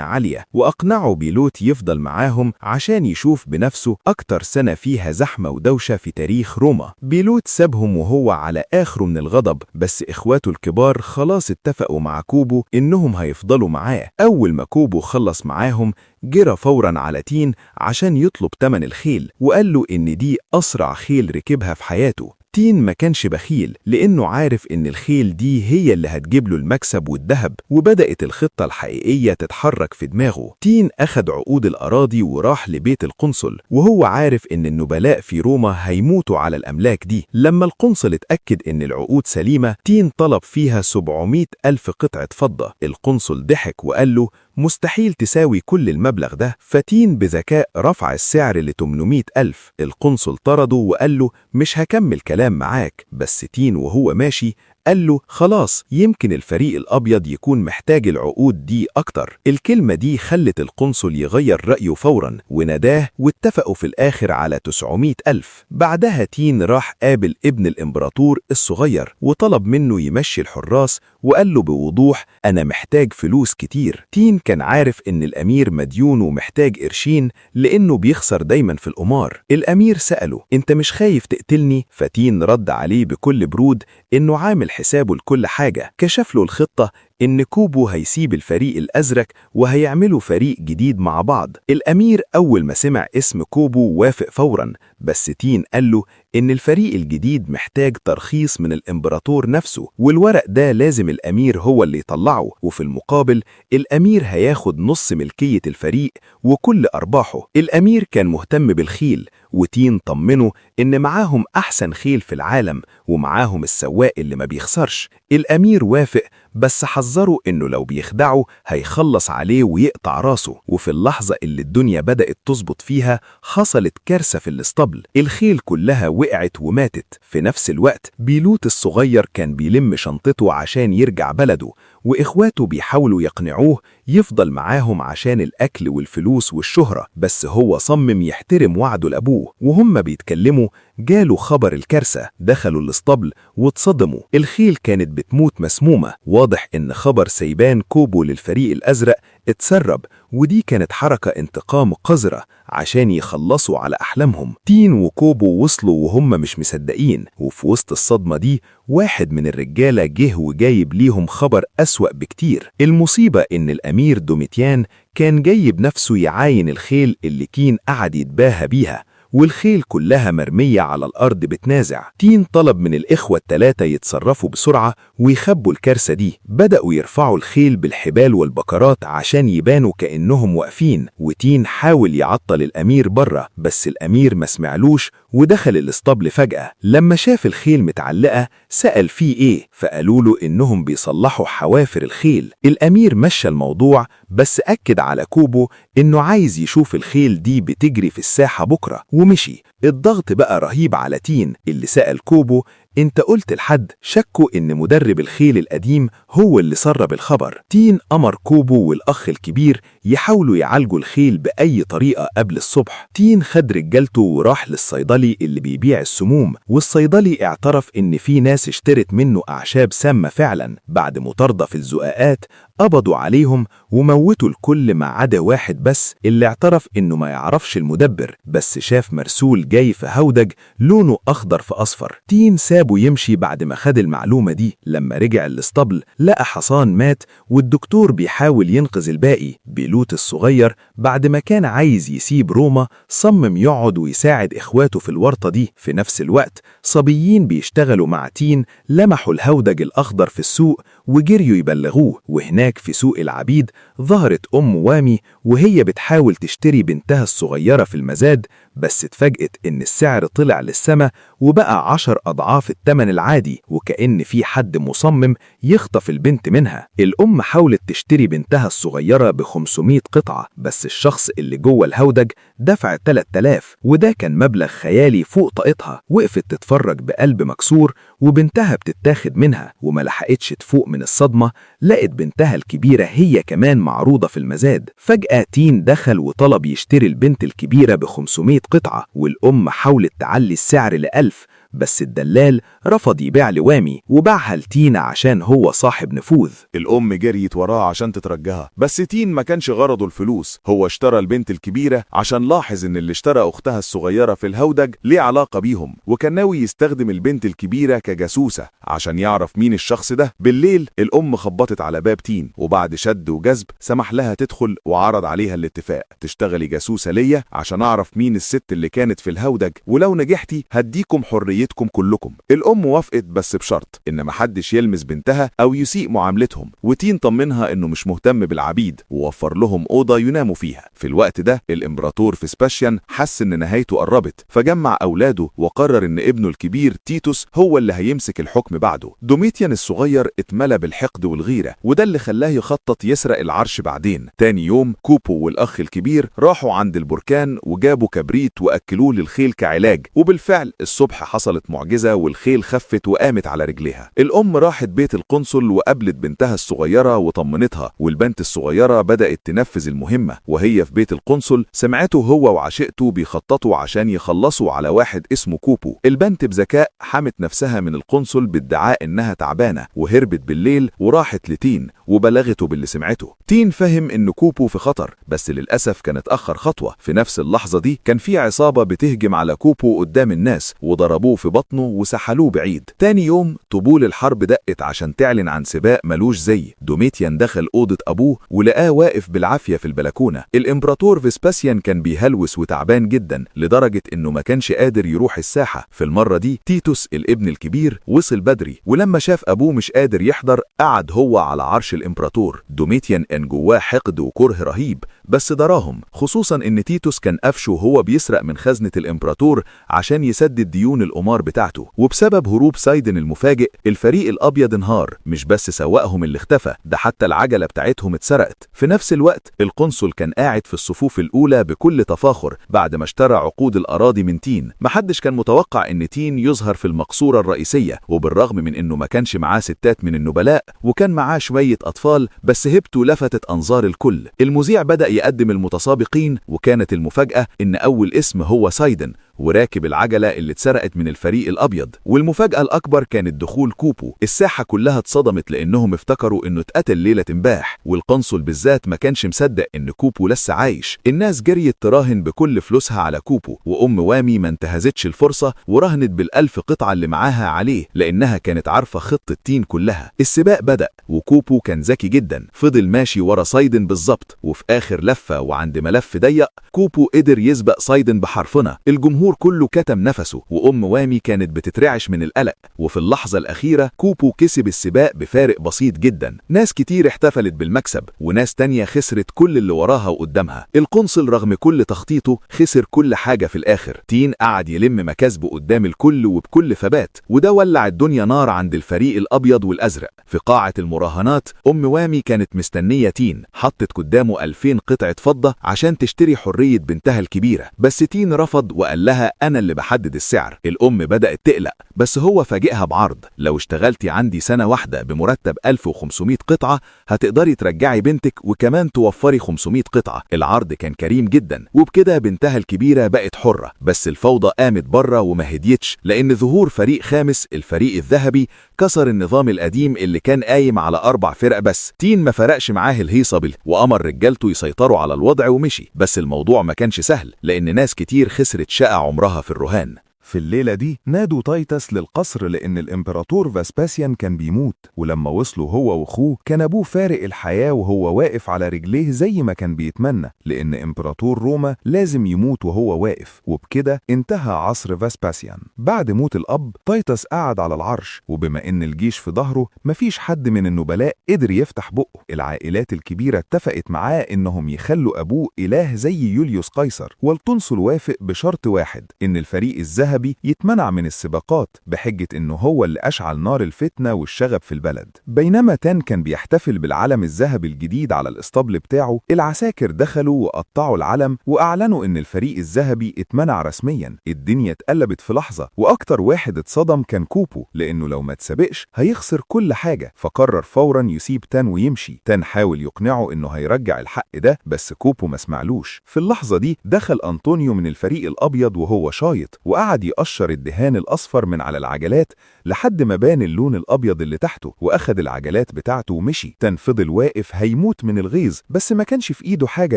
عالية، وأقنعوا بيلوت يفضل معاهم عشان يشوف بنفسه أكتر سنة فيها زحمة ودوشة في تاريخ روما. بيلوت سابهم وهو على آخره من الغضب، بس إخواته الكبار خلاص اتفقوا مع كوبو إنهم هيفضلوا معاه. أول ما كوبو خلص معاهم جرى فورا على تين عشان يطلب تمن الخيل، وقال له إن دي أسرع خيل ركبها في حياته. تين ما كانش بخيل لأنه عارف إن الخيل دي هي اللي هتجيب له المكسب والذهب، وبدأت الخطة الحقيقية تتحرك في دماغه. تين أخد عقود الأراضي وراح لبيت القنصل، وهو عارف إن النبلاء في روما هيموتوا على الأملاك دي. لما القنصل اتأكد إن العقود سليمة، تين طلب فيها 700 ألف قطعة فضة. القنصل ضحك وقال له مستحيل تساوي كل المبلغ ده. فتين بذكاء رفع السعر ل 800 ألف. القنصل طرده وقال له مش هكمل كلام معاك. بس تين وهو ماشي قال له خلاص، يمكن الفريق الأبيض يكون محتاج العقود دي أكتر. الكلمة دي خلت القنصل يغير رأيه فورا وناداه، واتفقوا في الآخر على 900 ألف. بعدها تين راح قابل ابن الإمبراطور الصغير وطلب منه يمشي الحراس، وقال له بوضوح أنا محتاج فلوس كتير. تين كان عارف إن الأمير مديون ومحتاج قرشين لأنه بيخسر دايما في القمار. الأمير سأله أنت مش خايف تقتلني؟ فتين رد عليه بكل برود إنه عامل حسابه لكل حاجة. كشف له الخطة إن كوبو هيسيب الفريق الأزرق وهيعملوا فريق جديد مع بعض. الأمير أول ما سمع اسم كوبو وافق فورا، بس تين قال له إن الفريق الجديد محتاج ترخيص من الإمبراطور نفسه، والورق ده لازم الأمير هو اللي يطلعه، وفي المقابل الأمير هياخد نص ملكية الفريق وكل أرباحه. الأمير كان مهتم بالخيل، وتين طمنه إن معاهم أحسن خيل في العالم ومعاهم السواق اللي ما بيخسرش. الأمير وافق، بس حذره إنه لو بيخدعه هيخلص عليه ويقطع راسه. وفي اللحظة اللي الدنيا بدأت تظبط فيها حصلت كارثة في الاسطبل، الخيل كلها وقعت وماتت. في نفس الوقت بيلوت الصغير كان بيلم شنطته عشان يرجع بلده، وإخواته بيحاولوا يقنعوه يفضل معاهم عشان الأكل والفلوس والشهرة، بس هو صمم يحترم وعده لأبوه. وهم بيتكلموا جاله خبر الكارثة، دخلوا الاسطبل واتصدموا، الخيل كانت بتموت مسمومة. واضح إن خبر سيبان كوبو للفريق الأزرق اتسرب، ودي كانت حركة انتقام قذرة عشان يخلصوا على أحلامهم. تين وكوبو وصلوا وهم مش مصدقين، وفي وسط الصدمة دي واحد من الرجالة جه وجايب ليهم خبر أسوأ بكتير. المصيبة إن الأمير دوميتيان كان جاي بنفسه يعاين الخيل اللي تين قعد يتباهى بيها، والخيل كلها مرمية على الأرض بتنازع. تين طلب من الإخوة الثلاثة يتصرفوا بسرعة ويخبوا الكارثة دي. بدأوا يرفعوا الخيل بالحبال والبكرات عشان يبانوا كأنهم واقفين، وتين حاول يعطل الأمير بره، بس الأمير ما سمعلوش ودخل الاسطبل فجأة. لما شاف الخيل متعلقة سأل فيه إيه، فقالوا له إنهم بيصلحوا حوافر الخيل. الأمير مشى الموضوع، بس أكد على كوبو إنه عايز يشوف الخيل دي بتجري في الساحة بكرة، ومشي. الضغط بقى رهيب على تين اللي سأل كوبو انت قلت لحد؟ شكوا ان مدرب الخيل القديم هو اللي سرب الخبر. تين امر كوبو والاخ الكبير يحاولوا يعالجوا الخيل باي طريقة قبل الصبح. تين خد رجالته وراح للصيدلي اللي بيبيع السموم، والصيدلي اعترف ان في ناس اشترت منه اعشاب سامة فعلا. بعد مطاردة في الزقاقات قبضوا عليهم وموتوا الكل ما عدا واحد بس اللي اعترف انه ما يعرفش المدبر، بس شاف مرسول جاي في هودج لونه اخضر في اصفر. تين سابه يمشي بعد ما خد المعلومة دي. لما رجع الاسطبل لقى حصان مات والدكتور بيحاول ينقذ الباقي. بيلوت الصغير بعد ما كان عايز يسيب روما صمم يقعد ويساعد اخواته في الورطة دي. في نفس الوقت صبيين بيشتغلوا مع تين لمحوا الهودج الاخضر في السوق وجريوا يبلغوه. وهناك في سوق العبيد ظهرت أم وامي وهي بتحاول تشتري بنتها الصغيرة في المزاد، بس اتفاجئت إن السعر طلع للسما وبقى 10 أضعاف الثمن العادي، وكأن في حد مصمم يخطف البنت منها. الأم حاولت تشتري بنتها الصغيرة ب500 قطعة، بس الشخص اللي جوه الهودج دفع 3000، وده كان مبلغ خيالي فوق طاقتها. وقفت تتفرج بقلب مكسور وبنتها بتتاخد منها، وما لحقتش تفوق من الصدمة لقت بنتها الكبيرة هي كمان معروضة في المزاد. فجأة تين دخل وطلب يشتري البنت الكبيرة ب500 قطعة، والأم حاولت تعلي السعر ل1000، بس الدلال رفض يبيع لوامي وباعها لتينا عشان هو صاحب نفوذ. الأم جريت وراه عشان تترجها، بس تين ما كانش غرضه الفلوس، هو اشترى البنت الكبيرة عشان لاحظ إن اللي اشترى أختها الصغيرة في الهودج ليه علاقة بيهم، وكان ناوي يستخدم البنت الكبيرة كجاسوسة عشان يعرف مين الشخص ده. بالليل الأم خبطت على باب تين، وبعد شد وجذب سمح لها تدخل وعرض عليها الاتفاق: تشتغلي جاسوسة ليا عشان أعرف مين الست اللي كانت في الهودج، ولو نجحتي هديكم حريتكم كلكم. الأم وافقت بس بشرط إن محدش يلمس بنتها أو يسيء معاملتهم، وتين طمنها إنه مش مهتم بالعبيد ووفر لهم أوضة يناموا فيها. في الوقت ده الإمبراطور فيسباشيان حس إن نهايته قربت، فجمع أولاده وقرر إن ابنه الكبير تيتوس هو اللي هيمسك الحكم بعده. دوميتيان الصغير اتملى بالحقد والغيرة، وده اللي خلاه يخطط يسرق العرش بعدين. تاني يوم كوبو والأخ الكبير راحوا عند البركان وجابوا كبريت وأكلوه للخيل كعلاج، وبالفعل الصبح حصلت معجزة والخيل خفت وقامت على رجليها. الأم راحت بيت القنصل وقابلت بنتها الصغيرة وطمنتها، والبنت الصغيرة بدأت تنفذ المهمة. وهي في بيت القنصل سمعته هو وعشيقته بيخططوا عشان يخلصوا على واحد اسمه كوبو. البنت بذكاء حمت نفسها من القنصل بادعاء إنها تعبانة، وهربت بالليل وراحت لتين وبلغته باللي سمعته. تين فهم إن كوبو في خطر، بس للأسف كان اتأخر خطوة. في نفس اللحظة دي كان في عصابة بتهجم على كوبو قدام الناس وضربوه في بطنه وسحلوه بعيد. تاني يوم طبول الحرب دقت عشان تعلن عن سباق ملوش زي. دوميتيان دخل أوضة أبوه ولقاه واقف بالعافية في البلكونة. الإمبراطور فيسباسيان كان بيهلوس وتعبان جدا لدرجة إنه ما كانش قادر يروح الساحة. في المرة دي تيتوس الابن الكبير وصل بدري، ولما شاف أبوه مش قادر يحضر قعد هو على عرش الإمبراطور. دوميتيان كان جواه حقد وكره رهيب، بس دراهم، خصوصا إن تيتوس كان قفشه وهو بيسرق من خزنة الإمبراطور عشان يسدد ديون القمار بتاعته. وبسبب هروب سايدن المفاجئ الفريق الأبيض انهار، مش بس سواقهم اللي اختفى، ده حتى العجلة بتاعتهم اتسرقت. في نفس الوقت القنصل كان قاعد في الصفوف الأولى بكل تفاخر بعد ما اشترى عقود الأراضي من تين. محدش كان متوقع إن تين يظهر في المقصورة الرئيسية، وبالرغم من إنه ما كانش معاه ستات من النبلاء وكان معاه شوية أطفال، بس هيبته لفتت أنظار الكل. المذيع بدأ يقدم المتسابقين، وكانت المفاجأة إن أول اسم هو سايدن، وراكب العجلة اللي اتسرقت من الفريق الأبيض. والمفاجأة الأكبر كانت دخول كوبو. الساحة كلها اتصدمت لأنهم افتكروا إنه اتقتل ليلة امبارح، والقنصل بالذات ما كانش مصدق إن كوبو لسه عايش. الناس جريت تراهن بكل فلوسها على كوبو، وأم وامي ما انتهزتش الفرصة وراهنت بال1000 قطعة اللي معاها عليه، لأنها كانت عارفة خطة تين كلها. السباق بدأ، وكوبو كان ذكي جدا، فضل ماشي ورا سايدن بالظبط، وفي آخر لفة وعند ملف ضيق كوبو قدر يسبق سايدن بحرفنة. الجمهور كله كتم نفسه، وأم وامي كانت بتترعش من القلق. وفي اللحظة الأخيرة كوبو كسب السباق بفارق بسيط جدا. ناس كتير احتفلت بالمكسب، وناس تانية خسرت كل اللي وراها وقدامها. القنصل رغم كل تخطيطه خسر كل حاجة في الآخر. تين قعد يلم مكاسبه قدام الكل وبكل ثبات، وده ولع الدنيا نار عند الفريق الأبيض والأزرق. في قاعة المراهنات أم وامي كانت مستنية تين، حطت قدامه 2000 قطعة فضة عشان تشتري حرية بنتها الكبيرة، بس تين رفض وقال لها أنا اللي بحدد السعر. الأم بدأت تقلق، بس هو فاجئها بعرض: لو اشتغلتي عندي سنة واحدة بمرتب 1500 قطعة هتقدري ترجعي بنتك وكمان توفري 500 قطعة. العرض كان كريم جدا، وبكده بنتها الكبيرة بقت حرة. بس الفوضى قامت بره وما هديتش، لأن ظهور فريق خامس، الفريق الذهبي، كسر النظام القديم اللي كان قايم على 4 فرق بس. تين ما فرقش معاه الهيصة وأمر رجالته يسيطروا على الوضع ومشي. بس الموضوع ما كانش سهل، لأن ناس كتير خسرت شقة عمرها في الرهان. في الليلة دي نادوا تايتس للقصر لأن الإمبراطور فاسباسيان كان بيموت، ولما وصلوا هو وأخوه كان أبوه فارق الحياة وهو واقف على رجليه زي ما كان بيتمنى، لأن إمبراطور روما لازم يموت وهو واقف. وبكده انتهى عصر فاسباسيان. بعد موت الأب تايتس قعد على العرش، وبما إن الجيش في ظهره مفيش حد من النبلاء قدر يفتح بقه. العائلات الكبيرة اتفقت معاه إنهم يخلوا أبوه إله زي يوليوس قيصر، والقنصل وافق بشرط واحد، إن الفريق الذهبي يتمنع من السباقات بحجة إنه هو اللي أشعل نار الفتنة والشغب في البلد. بينما تان كان بيحتفل بالعلم الذهبي الجديد على الإسطبل بتاعه، العساكر دخلوا وقطعوا العلم وأعلنوا إن الفريق الذهبي اتمنع رسميا. الدنيا اتقلبت في لحظة، وأكتر واحد اتصدم كان كوبو، لأنه لو ما تسابقش هيخسر كل حاجة، فقرر فورا يسيب تان ويمشي. تان حاول يقنعه إنه هيرجع الحق ده، بس كوبو ما سمعلوش. في اللحظة دي دخل أنطونيو من الفريق الأبيض وهو شايط، وقعد يقشر الدهان الأصفر من على العجلات لحد ما بان اللون الأبيض اللي تحته، وأخد العجلات بتاعته ومشي. تان فضل واقف هيموت من الغيظ، بس ما كانش في إيده حاجة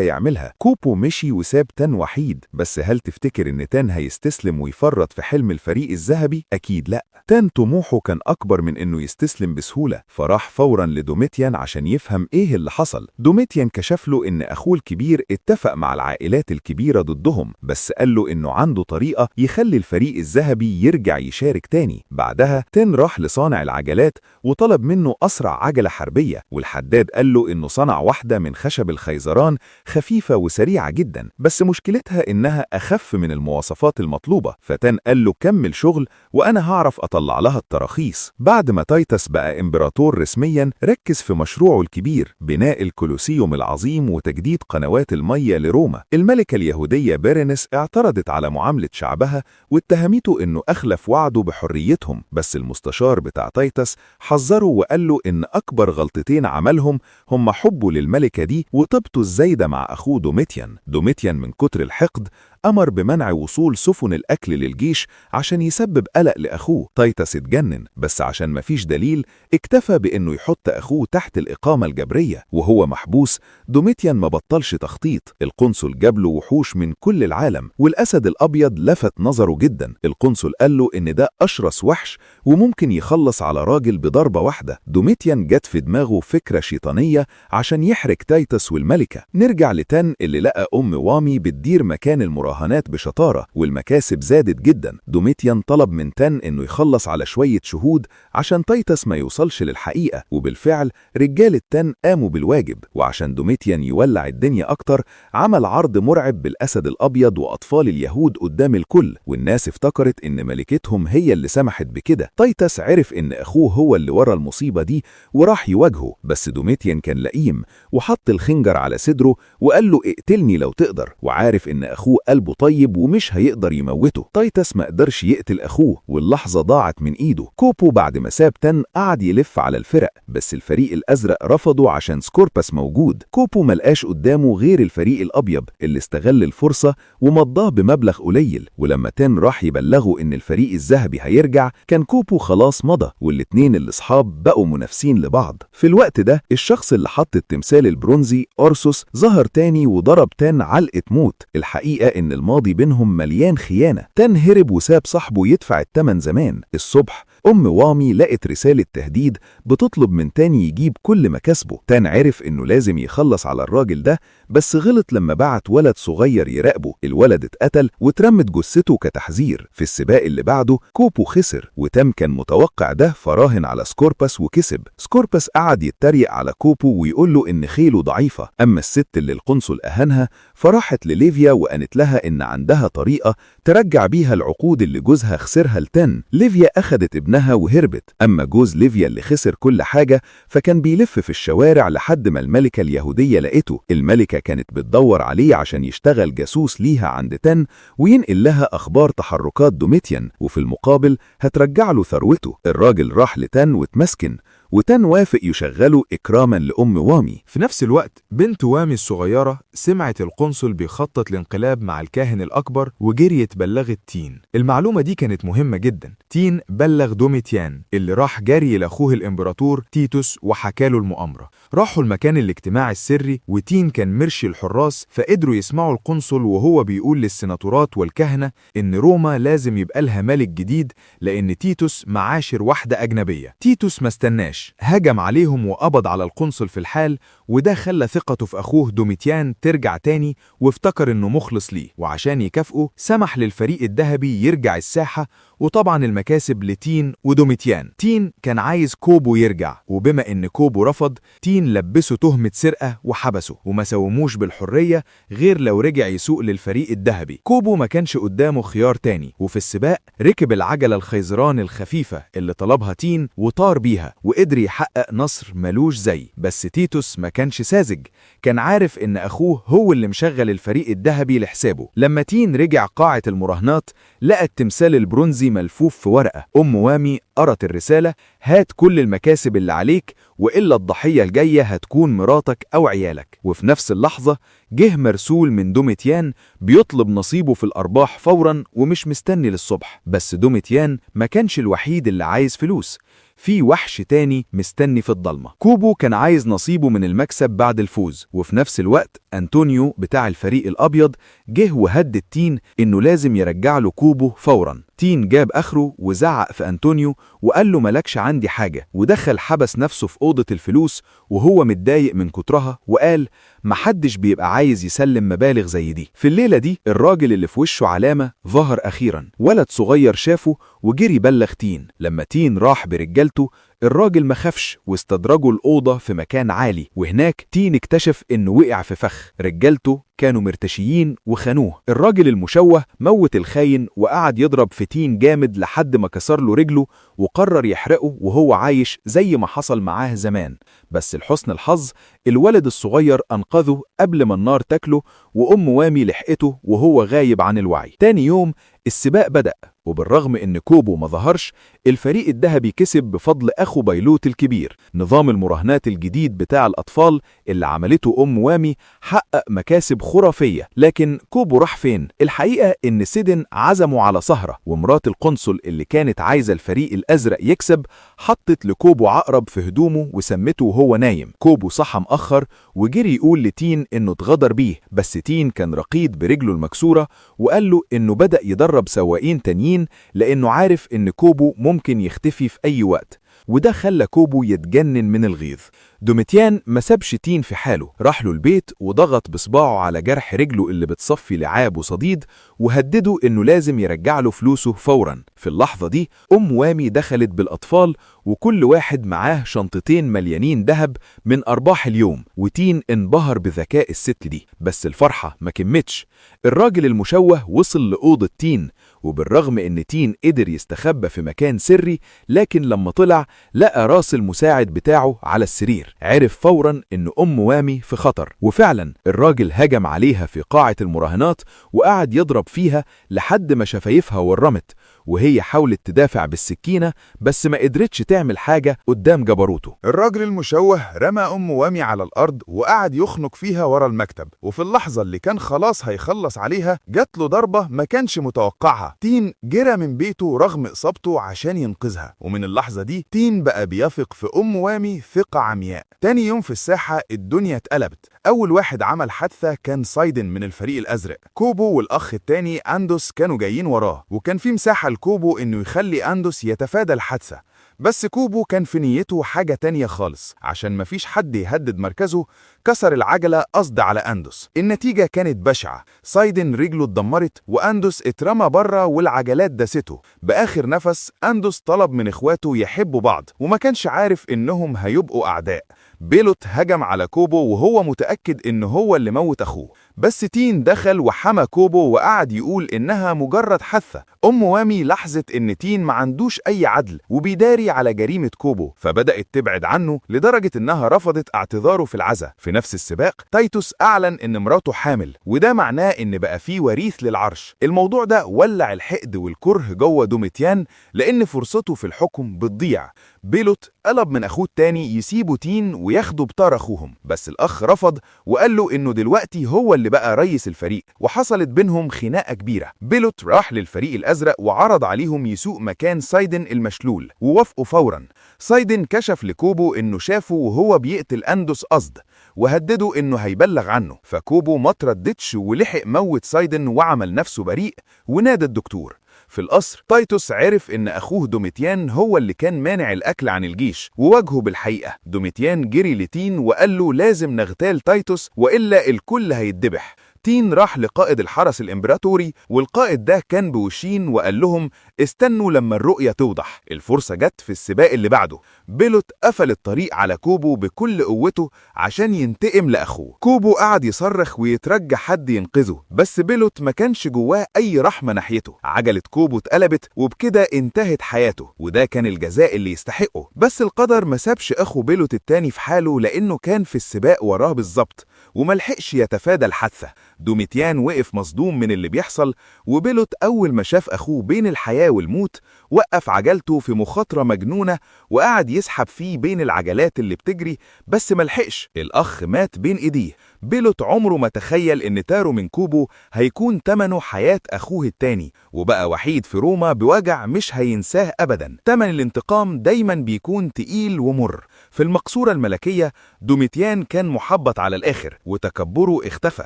يعملها. كوبو مشي وساب تان وحيد، بس هل تفتكر إن تان هيستسلم ويفرط في حلم الفريق الذهبي؟ أكيد لأ. تان طموحه كان أكبر من إنه يستسلم بسهولة، فراح فورا لدوميتيان عشان يفهم إيه اللي حصل. دوميتيان كشف له إن أخوه الكبير اتفق مع العائلات الكبيرة ضدهم، بس قال له إنه عنده طريقة يخلي الفريق الذهبي يرجع يشارك تاني. بعدها تين راح لصانع العجلات وطلب منه أسرع عجلة حربية، والحداد قال له إنه صنع واحدة من خشب الخيزران خفيفة وسريعة جدا، بس مشكلتها إنها أخف من المواصفات المطلوبة. فتان قال له كمل شغل وأنا هعرف أطلع لها التراخيص. بعد ما تايتس بقى إمبراطور رسميا، ركز في مشروعه الكبير، بناء الكولوسيوم العظيم وتجديد قنوات المية لروما. الملكة اليهودية بيرينس اعترضت على معاملة شعبها واتهمته إنه أخلف وعده بحريتهم، بس المستشار بتاع تايتس حذره وقال له إن أكبر غلطتين عملهم هم حبه للملكة دي وطيبته الزايدة مع أخوه دوميتيان. دوميتيان من كتر الحقد أمر بمنع وصول سفن الأكل للجيش عشان يسبب قلق لأخوه. تايتس اتجنن، بس عشان مفيش دليل اكتفى بإنه يحط أخوه تحت الإقامة الجبرية. وهو محبوس دوميتيان ما بطلش تخطيط. القنصل جاب له وحوش من كل العالم، والأسد الأبيض لفت نظره جدا. القنصل قال له إن ده أشرس وحش وممكن يخلص على راجل بضربة واحدة. دوميتيان جت في دماغه فكرة شيطانية عشان يحرق تايتس والملكة. نرجع لتان اللي لقى أم وامي بتدير مكان المراهنات بشطارة، والمكاسب زادت جدا. دوميتيان طلب من تان إنه يخلص على شوية شهود عشان تايتس ما يوصلش للحقيقة، وبالفعل رجالة تان قاموا بالواجب. وعشان دوميتيان يولع الدنيا أكتر عمل عرض مرعب بالأسد الأبيض وأطفال اليهود قدام الكل، والناس افتكرت إن ملكتهم هي اللي سمحت بكده. تايتس عرف إن أخوه هو اللي ورا المصيبة دي وراح يواجهه، بس دوميتيان كان لئيم وحط الخنجر على صدره وقال له اقتلني لو تقدر، وعارف إن أخوه قلبه قلبه طيب ومش هيقدر يموته. تايتس ما قدرش يقتل أخوه واللحظة ضاعت من إيده. كوبو بعد ما ساب تن قعد يلف على الفرق، بس الفريق الأزرق رفضه عشان سكورباس موجود. كوبو ملقاش قدامه غير الفريق الأبيض اللي استغل الفرصة ومضاه بمبلغ قليل. ولما تن راح يبلغه إن الفريق الذهبي هيرجع كان كوبو خلاص مضى، والاتنين الأصحاب بقوا منافسين لبعض. في الوقت ده الشخص اللي حط التمثال البرونزي أورسوس ظهر تاني وضرب تان علقة موت. الحقيقة إن الماضي بينهم مليان خيانة. تان هرب وساب صاحبه يدفع الثمن زمان. الصبح أم وامي لقت رسالة تهديد بتطلب من تان يجيب كل مكاسبه. تان عرف إنه لازم يخلص على الراجل ده، بس غلط لما بعت ولد صغير يراقبه. الولد اتقتل واترمت جثته كتحذير. في السباق اللي بعده كوبو خسر، وتم كان متوقع ده فراهن على سكورباس وكسب. سكورباس قعد يتريق على كوبو ويقول له إن خيله ضعيفة. أما الست اللي القنصل أهانها فراحت لليفيا وقالت لها إن عندها طريقة ترجع بيها العقود اللي جوزها خسرها لتن. ليفيا أخدت ابنها وهربت. أما جوز ليفيا اللي خسر كل حاجة فكان بيلف في الشوارع لحد ما الملكة اليهودية لقيته. الملكة كانت بتدور عليه عشان يشتغل جاسوس ليها عند تن وينقل لها أخبار تحركات دوميتيان، وفي المقابل هترجع له ثروته. الراجل راح لتن واتمسكن، وتن وافق يشغله إكراما لأم وامي. في نفس الوقت بنت وامي الصغيرة سمعت القنصل بيخطط لانقلاب مع الكاهن الأكبر وجريت بلغت تين. المعلومة دي كانت مهمة جدا. تين بلغ دوميتيان اللي راح جري لأخوه الإمبراطور تيتوس وحكاله المؤامرة. راحوا المكان الاجتماع السري وتين كان مرشي الحراس، فقدروا يسمعوا القنصل وهو بيقول للسناتورات والكهنة إن روما لازم يبقى لها ملك جديد لأن تيتوس معاشر واحدة أجنبية. تيتوس ما استناش، هجم عليهم وقبض على القنصل في الحال، وده خلى ثقته في أخوه دوميتيان ترجع تاني وافتكر إنه مخلص ليه. وعشان يكافئه سمح للفريق الذهبي يرجع الساحة، وطبعا المكاسب لتين ودوميتيان. تين كان عايز كوبو يرجع، وبما إن كوبو رفض تين لبسه تهمة سرقة وحبسه وما ساوموش بالحرية غير لو رجع يسوق للفريق الذهبي. كوبو ما كانش قدامه خيار تاني، وفي السباق ركب العجلة الخيزران الخفيفة اللي طلبها تين وطار بيها وقدر يحقق نصر ملوش زي. بس تيتوس ما كانش ساذج، كان عارف إن أخوه هو اللي مشغل الفريق الذهبي لحسابه. لما تين رجع قاعة المراهنات لقى التمثال البرونزي ملفوف في ورقة. أم وامي قرت الرسالة: هات كل المكاسب اللي عليك وإلا الضحية الجاية هتكون مراتك أو عيالك. وفي نفس اللحظة جه مرسول من دوميتيان بيطلب نصيبه في الأرباح فورا ومش مستني للصبح. بس دوميتيان ما كانش الوحيد اللي عايز فلوس، في وحش تاني مستني في الضلمة. كوبو كان عايز نصيبه من المكسب بعد الفوز، وفي نفس الوقت أنطونيو بتاع الفريق الأبيض جه وهدد تين إنه لازم يرجع له كوبو فورا. تين جاب آخره وزعق في أنطونيو وقال له مالكش عندي حاجة، ودخل حبس نفسه في أوضة الفلوس وهو متضايق من كترها، وقال محدش بيبقى عايز يسلم مبالغ زي دي. في الليلة دي الراجل اللي في وشه علامة ظهر أخيرا. ولد صغير شافه وجري بلغ تين. لما تين راح برجالته الراجل ما خافش واستدرجوا الأوضة في مكان عالي، وهناك تين اكتشف إنه وقع في فخ. رجالته كانوا مرتشيين وخانوه. الراجل المشوه موت الخاين وقعد يضرب في تين جامد لحد ما كسر له رجله، وقرر يحرقه وهو عايش زي ما حصل معاه زمان. بس لحسن الحظ الولد الصغير أنقذه قبل ما النار تاكله، وأم وامي لحقته وهو غايب عن الوعي. تاني يوم السباق بدأ، وبالرغم إن كوبو ما ظهرش الفريق الذهبي كسب بفضل أخو بايلوت الكبير. نظام المراهنات الجديد بتاع الأطفال اللي عملته أم وامي حقق مكاسب خرافية. لكن كوبو راح فين؟ الحقيقة إن سيدن عزمه على سهرة، ومرات القنصل اللي كانت عايزة الفريق الأزرق يكسب حطت لكوبو عقرب في هدومه وسمته وهو نايم. كوبو صحى مأخر وجري يقول لتين إنه اتغدر بيه، بس تين كان رقيد برجله المكسورة وقال له إنه بدأ يدرب سواقين تانيين لأنه عارف إن كوبو ممكن يختفي في أي وقت، وده خلى كوبو يتجنن من الغيظ. دوميتيان ما سابش تين في حاله، راح له البيت وضغط بصباعه على جرح رجله اللي بتصفي لعاب وصديد وهدده إنه لازم يرجع له فلوسه فورا. في اللحظة دي أم وامي دخلت بالأطفال وكل واحد معاه شنطتين مليانين ذهب من أرباح اليوم، وتين انبهر بذكاء الست دي. بس الفرحة ما كمتش. الراجل المشوه وصل لأوضة تين، وبالرغم إن تين قدر يستخبى في مكان سري، لكن لما طلع لقى راس المساعد بتاعه على السرير. الأمير عرف فورا إن أم وامي في خطر، وفعلا الراجل هجم عليها في قاعة المراهنات وقعد يضرب فيها لحد ما شفايفها ورمت، وهي حاولت تدافع بالسكينة بس ما قدرتش تعمل حاجة قدام جبروته. الراجل المشوه رمى أم وامي على الأرض وقعد يخنق فيها ورا المكتب، وفي اللحظة اللي كان خلاص هيخلص عليها جات له ضربة ما كانش متوقعها. تين جرى من بيته رغم إصابته عشان ينقذها، ومن اللحظة دي تين بقى بيثق في أم وامي ثقة عمياء. تاني يوم في الساحة الدنيا اتقلبت. أول واحد عمل حادثة كان سايدن من الفريق الأزرق. كوبو والأخ التاني أندوس كانوا جايين وراه، وكان في مساحة لكوبو إنه يخلي أندوس يتفادى الحادثة، بس كوبو كان في نيته حاجة تانية خالص. عشان مفيش حد يهدد مركزه كسر العجلة قصد على أندوس. النتيجة كانت بشعة، سايدن رجله اتدمرت وأندوس اترمى بره والعجلات داسته. بآخر نفس أندوس طلب من إخواته يحبوا بعض، وما كانش عارف إنهم هيبقوا أعداء. بيلوت هجم على كوبو وهو متأكد إن هو اللي موت أخوه، بس تين دخل وحمى كوبو وقعد يقول إنها مجرد حادثة. أم وامي لاحظت إن تين ما عندوش أي عدل وبيداري على جريمة كوبو، فبدأت تبعد عنه لدرجة إنها رفضت اعتذاره في العزاء. في نفس السباق تايتوس أعلن إن مراته حامل، وده معناه إن بقى فيه وريث للعرش. الموضوع ده ولع الحقد والكره جوه دوميتيان لأن فرصته في الحكم بتضيع. بيلوت طلب من أخوه التاني يسيبوا تين وياخدوا بطار أخوهم، بس الأخ رفض وقال له إنه دلوقتي هو اللي بقى رئيس الفريق، وحصلت بينهم خناقة كبيرة. بيلوت راح للفريق الأزرق وعرض عليهم يسوق مكان سايدن المشلول، ووافقوا فورا. سايدن كشف لكوبو إنه شافه وهو بيقتل أندوس قصد، وهدده إنه هيبلغ عنه، فكوبو ما ترددش ولحق موت سايدن وعمل نفسه بريء ونادى الدكتور. في القصر تايتوس عرف إن أخوه دوميتيان هو اللي كان مانع الأكل عن الجيش وواجهه بالحقيقة. دوميتيان جري لتين وقال له لازم نغتال تايتوس وإلا الكل هيتذبح. تين راح لقائد الحرس الإمبراطوري، والقائد ده كان بوشين وقال لهم استنوا لما الرؤية توضح. الفرصة جت في السباق اللي بعده. بيلوت قفل الطريق على كوبو بكل قوته عشان ينتقم لأخوه. كوبو قعد يصرخ ويترجى حد ينقذه، بس بيلوت ما كانش جواه أي رحمة ناحيته. عجلة كوبو اتقلبت وبكده انتهت حياته، وده كان الجزاء اللي يستحقه. بس القدر ما سابش أخو بيلوت التاني في حاله لأنه كان في السباق وراه بالظبط وملحقش يتفادى الحادثة. دوميتيان وقف مصدوم من اللي بيحصل، وبيلوت أول ما شاف أخوه بين الحياة والموت وقف عجلته في مخاطرة مجنونة وقعد يسحب فيه بين العجلات اللي بتجري، بس ملحقش، الأخ مات بين إيديه. بيلوت عمره ما تخيل إن تاره من كوبو هيكون تمنه حياة أخوه التاني، وبقى وحيد في روما بوجع مش هينساه أبدا. تمن الانتقام دايما بيكون تقيل ومر. في المقصورة الملكية دوميتيان كان محبط على الآخر وتكبره اختفى.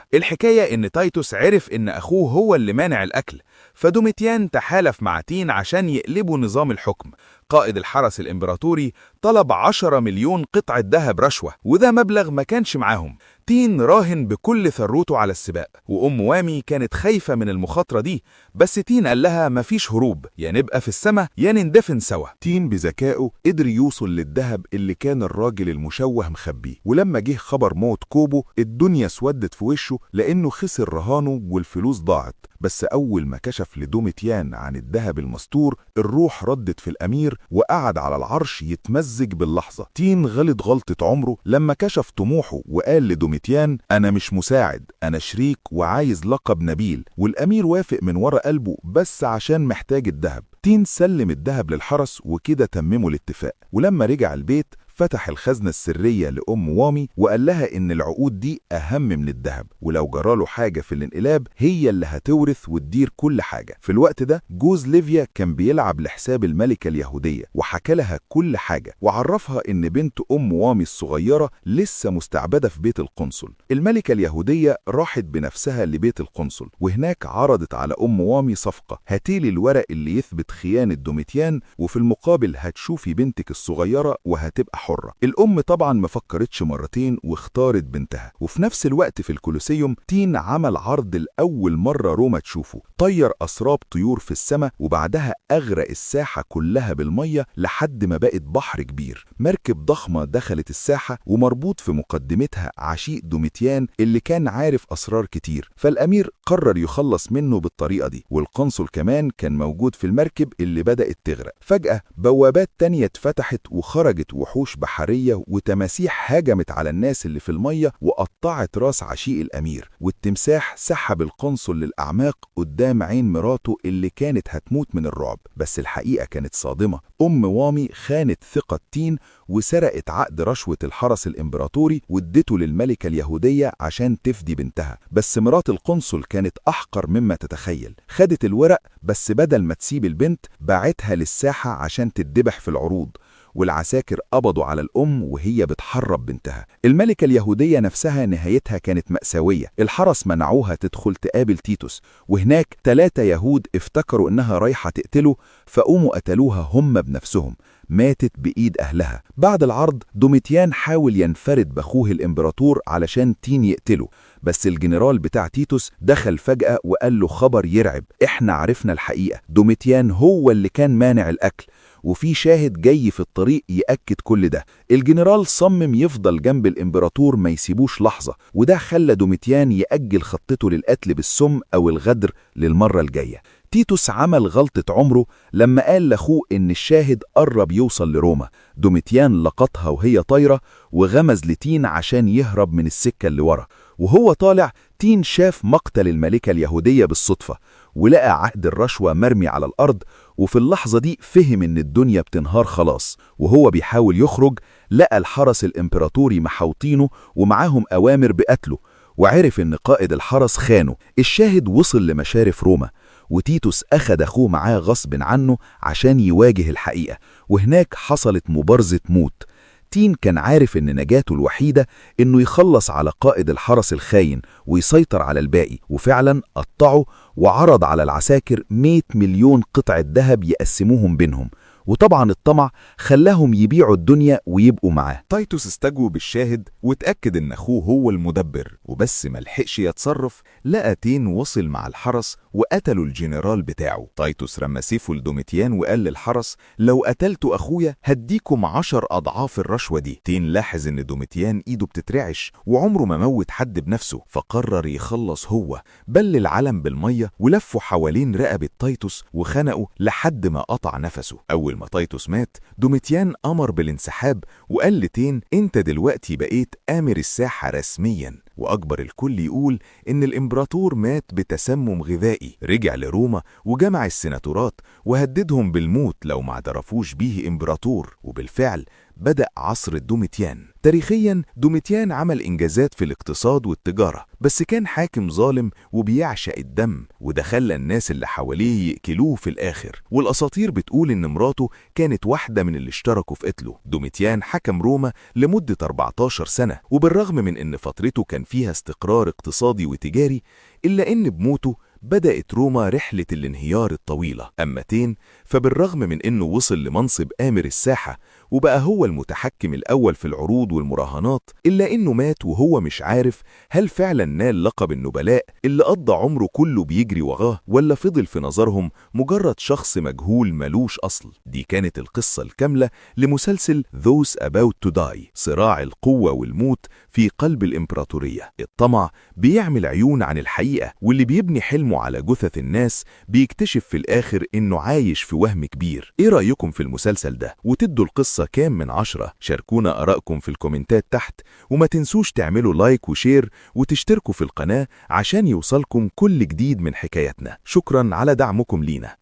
الحكاية إن تايتوس عرف إن أخوه هو اللي مانع الأكل، فدوميتيان تحالف مع تين عشان يقلبوا نظام الحكم. قائد الحرس الإمبراطوري طلب 10 مليون قطعة ذهب رشوة، وده مبلغ ما كانش معاهم. تين راهن بكل ثروته على السباق، وأم وامي كانت خايفة من المخاطرة دي، بس تين قال لها مفيش هروب، يا نبقى في السما يا نندفن سوا. تين بذكائه قدر يوصل للذهب اللي كان الراجل المشوه مخبيه، ولما جه خبر موت كوبو الدنيا سودت في وشه لأنه خسر رهانه والفلوس ضاعت. بس أول ما كشف لدوميتيان عن الذهب المستور الروح ردت في الأمير وقعد على العرش يتمزج باللحظة. تين غلط غلطة عمره لما كشف طموحه وقال لدوميتيان أنا مش مساعد، أنا شريك وعايز لقب نبيل، والأمير وافق من ورا قلبه بس عشان محتاج الذهب. تين سلم الذهب للحرس وكده تمموا الاتفاق. ولما رجع البيت فتح الخزنة السرية لأم وامي وقال لها إن العقود دي أهم من الذهب، ولو جراله حاجة في الانقلاب هي اللي هتورث وتدير كل حاجة. في الوقت ده جوز ليفيا كان بيلعب لحساب الملكة اليهودية وحكى لها كل حاجة وعرفها إن بنت أم وامي الصغيرة لسه مستعبدة في بيت القنصل. الملكة اليهودية راحت بنفسها لبيت القنصل، وهناك عرضت على أم وامي صفقة: هاتيلي الورق اللي يثبت خيانة دوميتيان، وفي المقابل هتشوفي بنتك الصغيرة وهتبقى حرة. الأم طبعا ما فكرتش مرتين واختارت بنتها. وفي نفس الوقت في الكولوسيوم تين عمل عرض لأول مرة روما تشوفه، طير أسراب طيور في السماء وبعدها أغرق الساحة كلها بالمية لحد ما بقت بحر كبير. مركب ضخمة دخلت الساحة ومربوط في مقدمتها عشيق دوميتيان اللي كان عارف أسرار كتير، فالأمير قرر يخلص منه بالطريقة دي. والقنصل كمان كان موجود في المركب اللي بدأت تغرق. فجأة بوابات تانية اتفتحت وخرجت وحوش وحوش بحرية وتماسيح هاجمت على الناس اللي في المية وقطعت راس عشيق الأمير، والتمساح سحب القنصل للأعماق قدام عين مراته اللي كانت هتموت من الرعب. بس الحقيقة كانت صادمة، أم وامي خانت ثقة تين وسرقت عقد رشوة الحرس الإمبراطوري وادته للملكة اليهودية عشان تفدي بنتها. بس مرات القنصل كانت أحقر مما تتخيل، خدت الورق بس بدل ما تسيب البنت باعتها للساحة عشان تتذبح في العروض، والعساكر قبضوا على الأم وهي بتحرب بنتها. الملكة اليهودية نفسها نهايتها كانت مأساوية، الحرس منعوها تدخل تقابل تيتوس، وهناك 3 يهود افتكروا إنها رايحة تقتله فقوموا قتلوها هم بنفسهم، ماتت بإيد أهلها. بعد العرض دوميتيان حاول ينفرد بأخوه الإمبراطور علشان تين يقتله، بس الجنرال بتاع تيتوس دخل فجأة وقال له خبر يرعب، إحنا عرفنا الحقيقة، دوميتيان هو اللي كان مانع الأكل، وفي شاهد جاي في الطريق يأكد كل ده. الجنرال صمم يفضل جنب الإمبراطور ما يسيبوش لحظة، وده خلى دوميتيان يأجل خطته للقتل بالسم أو الغدر للمرة الجاية. تيتوس عمل غلطة عمره لما قال لأخوه إن الشاهد قرب يوصل لروما. دوميتيان لقطها وهي طايرة وغمز لتين عشان يهرب من السكة اللي ورا. وهو طالع تين شاف مقتل الملكة اليهودية بالصدفة ولقى عقد الرشوة مرمي على الأرض، وفي اللحظة دي فهم إن الدنيا بتنهار خلاص. وهو بيحاول يخرج لقى الحرس الإمبراطوري محاوطينه ومعاهم أوامر بقتله، وعرف إن قائد الحرس خانه. الشاهد وصل لمشارف روما، وتيتوس أخد أخوه معاه غصب عنه عشان يواجه الحقيقة، وهناك حصلت مبارزة موت. تين كان عارف إن نجاته الوحيدة إنه يخلص على قائد الحرس الخاين ويسيطر على الباقي، وفعلا قطعه وعرض على العساكر 100 مليون قطعة ذهب يقسموهم بينهم، وطبعا الطمع خلاهم يبيعوا الدنيا ويبقوا معاه. تايتوس استجوب الشاهد واتأكد إن أخوه هو المدبر، وبس ما لحقش يتصرف لقى تين وصل مع الحرس وقتلوا الجنرال بتاعه. تايتوس رمى سيفه لدوميتيان وقال للحرس لو قتلتوا أخويا هديكم 10 أضعاف الرشوة دي. تين لاحظ إن دوميتيان إيده بتترعش وعمره ما موت حد بنفسه، فقرر يخلص هو. بل العلم بالمية ولفوا حوالين رقبة تايتوس وخنقه لحد ما قطع نفسه. أول ما تايتوس مات دوميتيان أمر بالانسحاب وقال لتين أنت دلوقتي بقيت آمر الساحة رسميا، وأجبر الكل يقول إن الإمبراطور مات بتسمم غذائي. رجع لروما وجمع السيناتورات وهددهم بالموت لو ما اعترفوش بيه إمبراطور، وبالفعل بدأ عصر الدوميتيان. تاريخيا دوميتيان عمل إنجازات في الاقتصاد والتجارة، بس كان حاكم ظالم وبيعشق الدم، وده خلى الناس اللي حواليه يقتلوه في الآخر. والأساطير بتقول إن مراته كانت واحدة من اللي اشتركوا في قتله. دوميتيان حكم روما لمدة 14 سنة، وبالرغم من إن فترته كان فيها استقرار اقتصادي وتجاري، إلا إن بموته بدأت روما رحلة الانهيار الطويلة. أما تين فبالرغم من إنه وصل لمنصب آمر الساحة وبقى هو المتحكم الأول في العروض والمراهنات، إلا إنه مات وهو مش عارف هل فعلا نال لقب النبلاء اللي قضى عمره كله بيجري وراه، ولا فضل في نظرهم مجرد شخص مجهول ملوش أصل. دي كانت القصة الكاملة لمسلسل Those About to Die، صراع القوة والموت في قلب الإمبراطورية. الطمع بيعمل عيون عن الحقيقة، واللي بيبني حلمه على جثث الناس بيكتشف في الآخر إنه عايش في وهم كبير. إيه رأيكم في المسلسل ده؟ وتدوا القصة كام من 10؟ شاركونا آرائكم في الكومنتات تحت، وما تنسوش تعملوا like و share وتشتركوا في القناة عشان يوصلكم كل جديد من حكايتنا. شكرا على دعمكم لينا.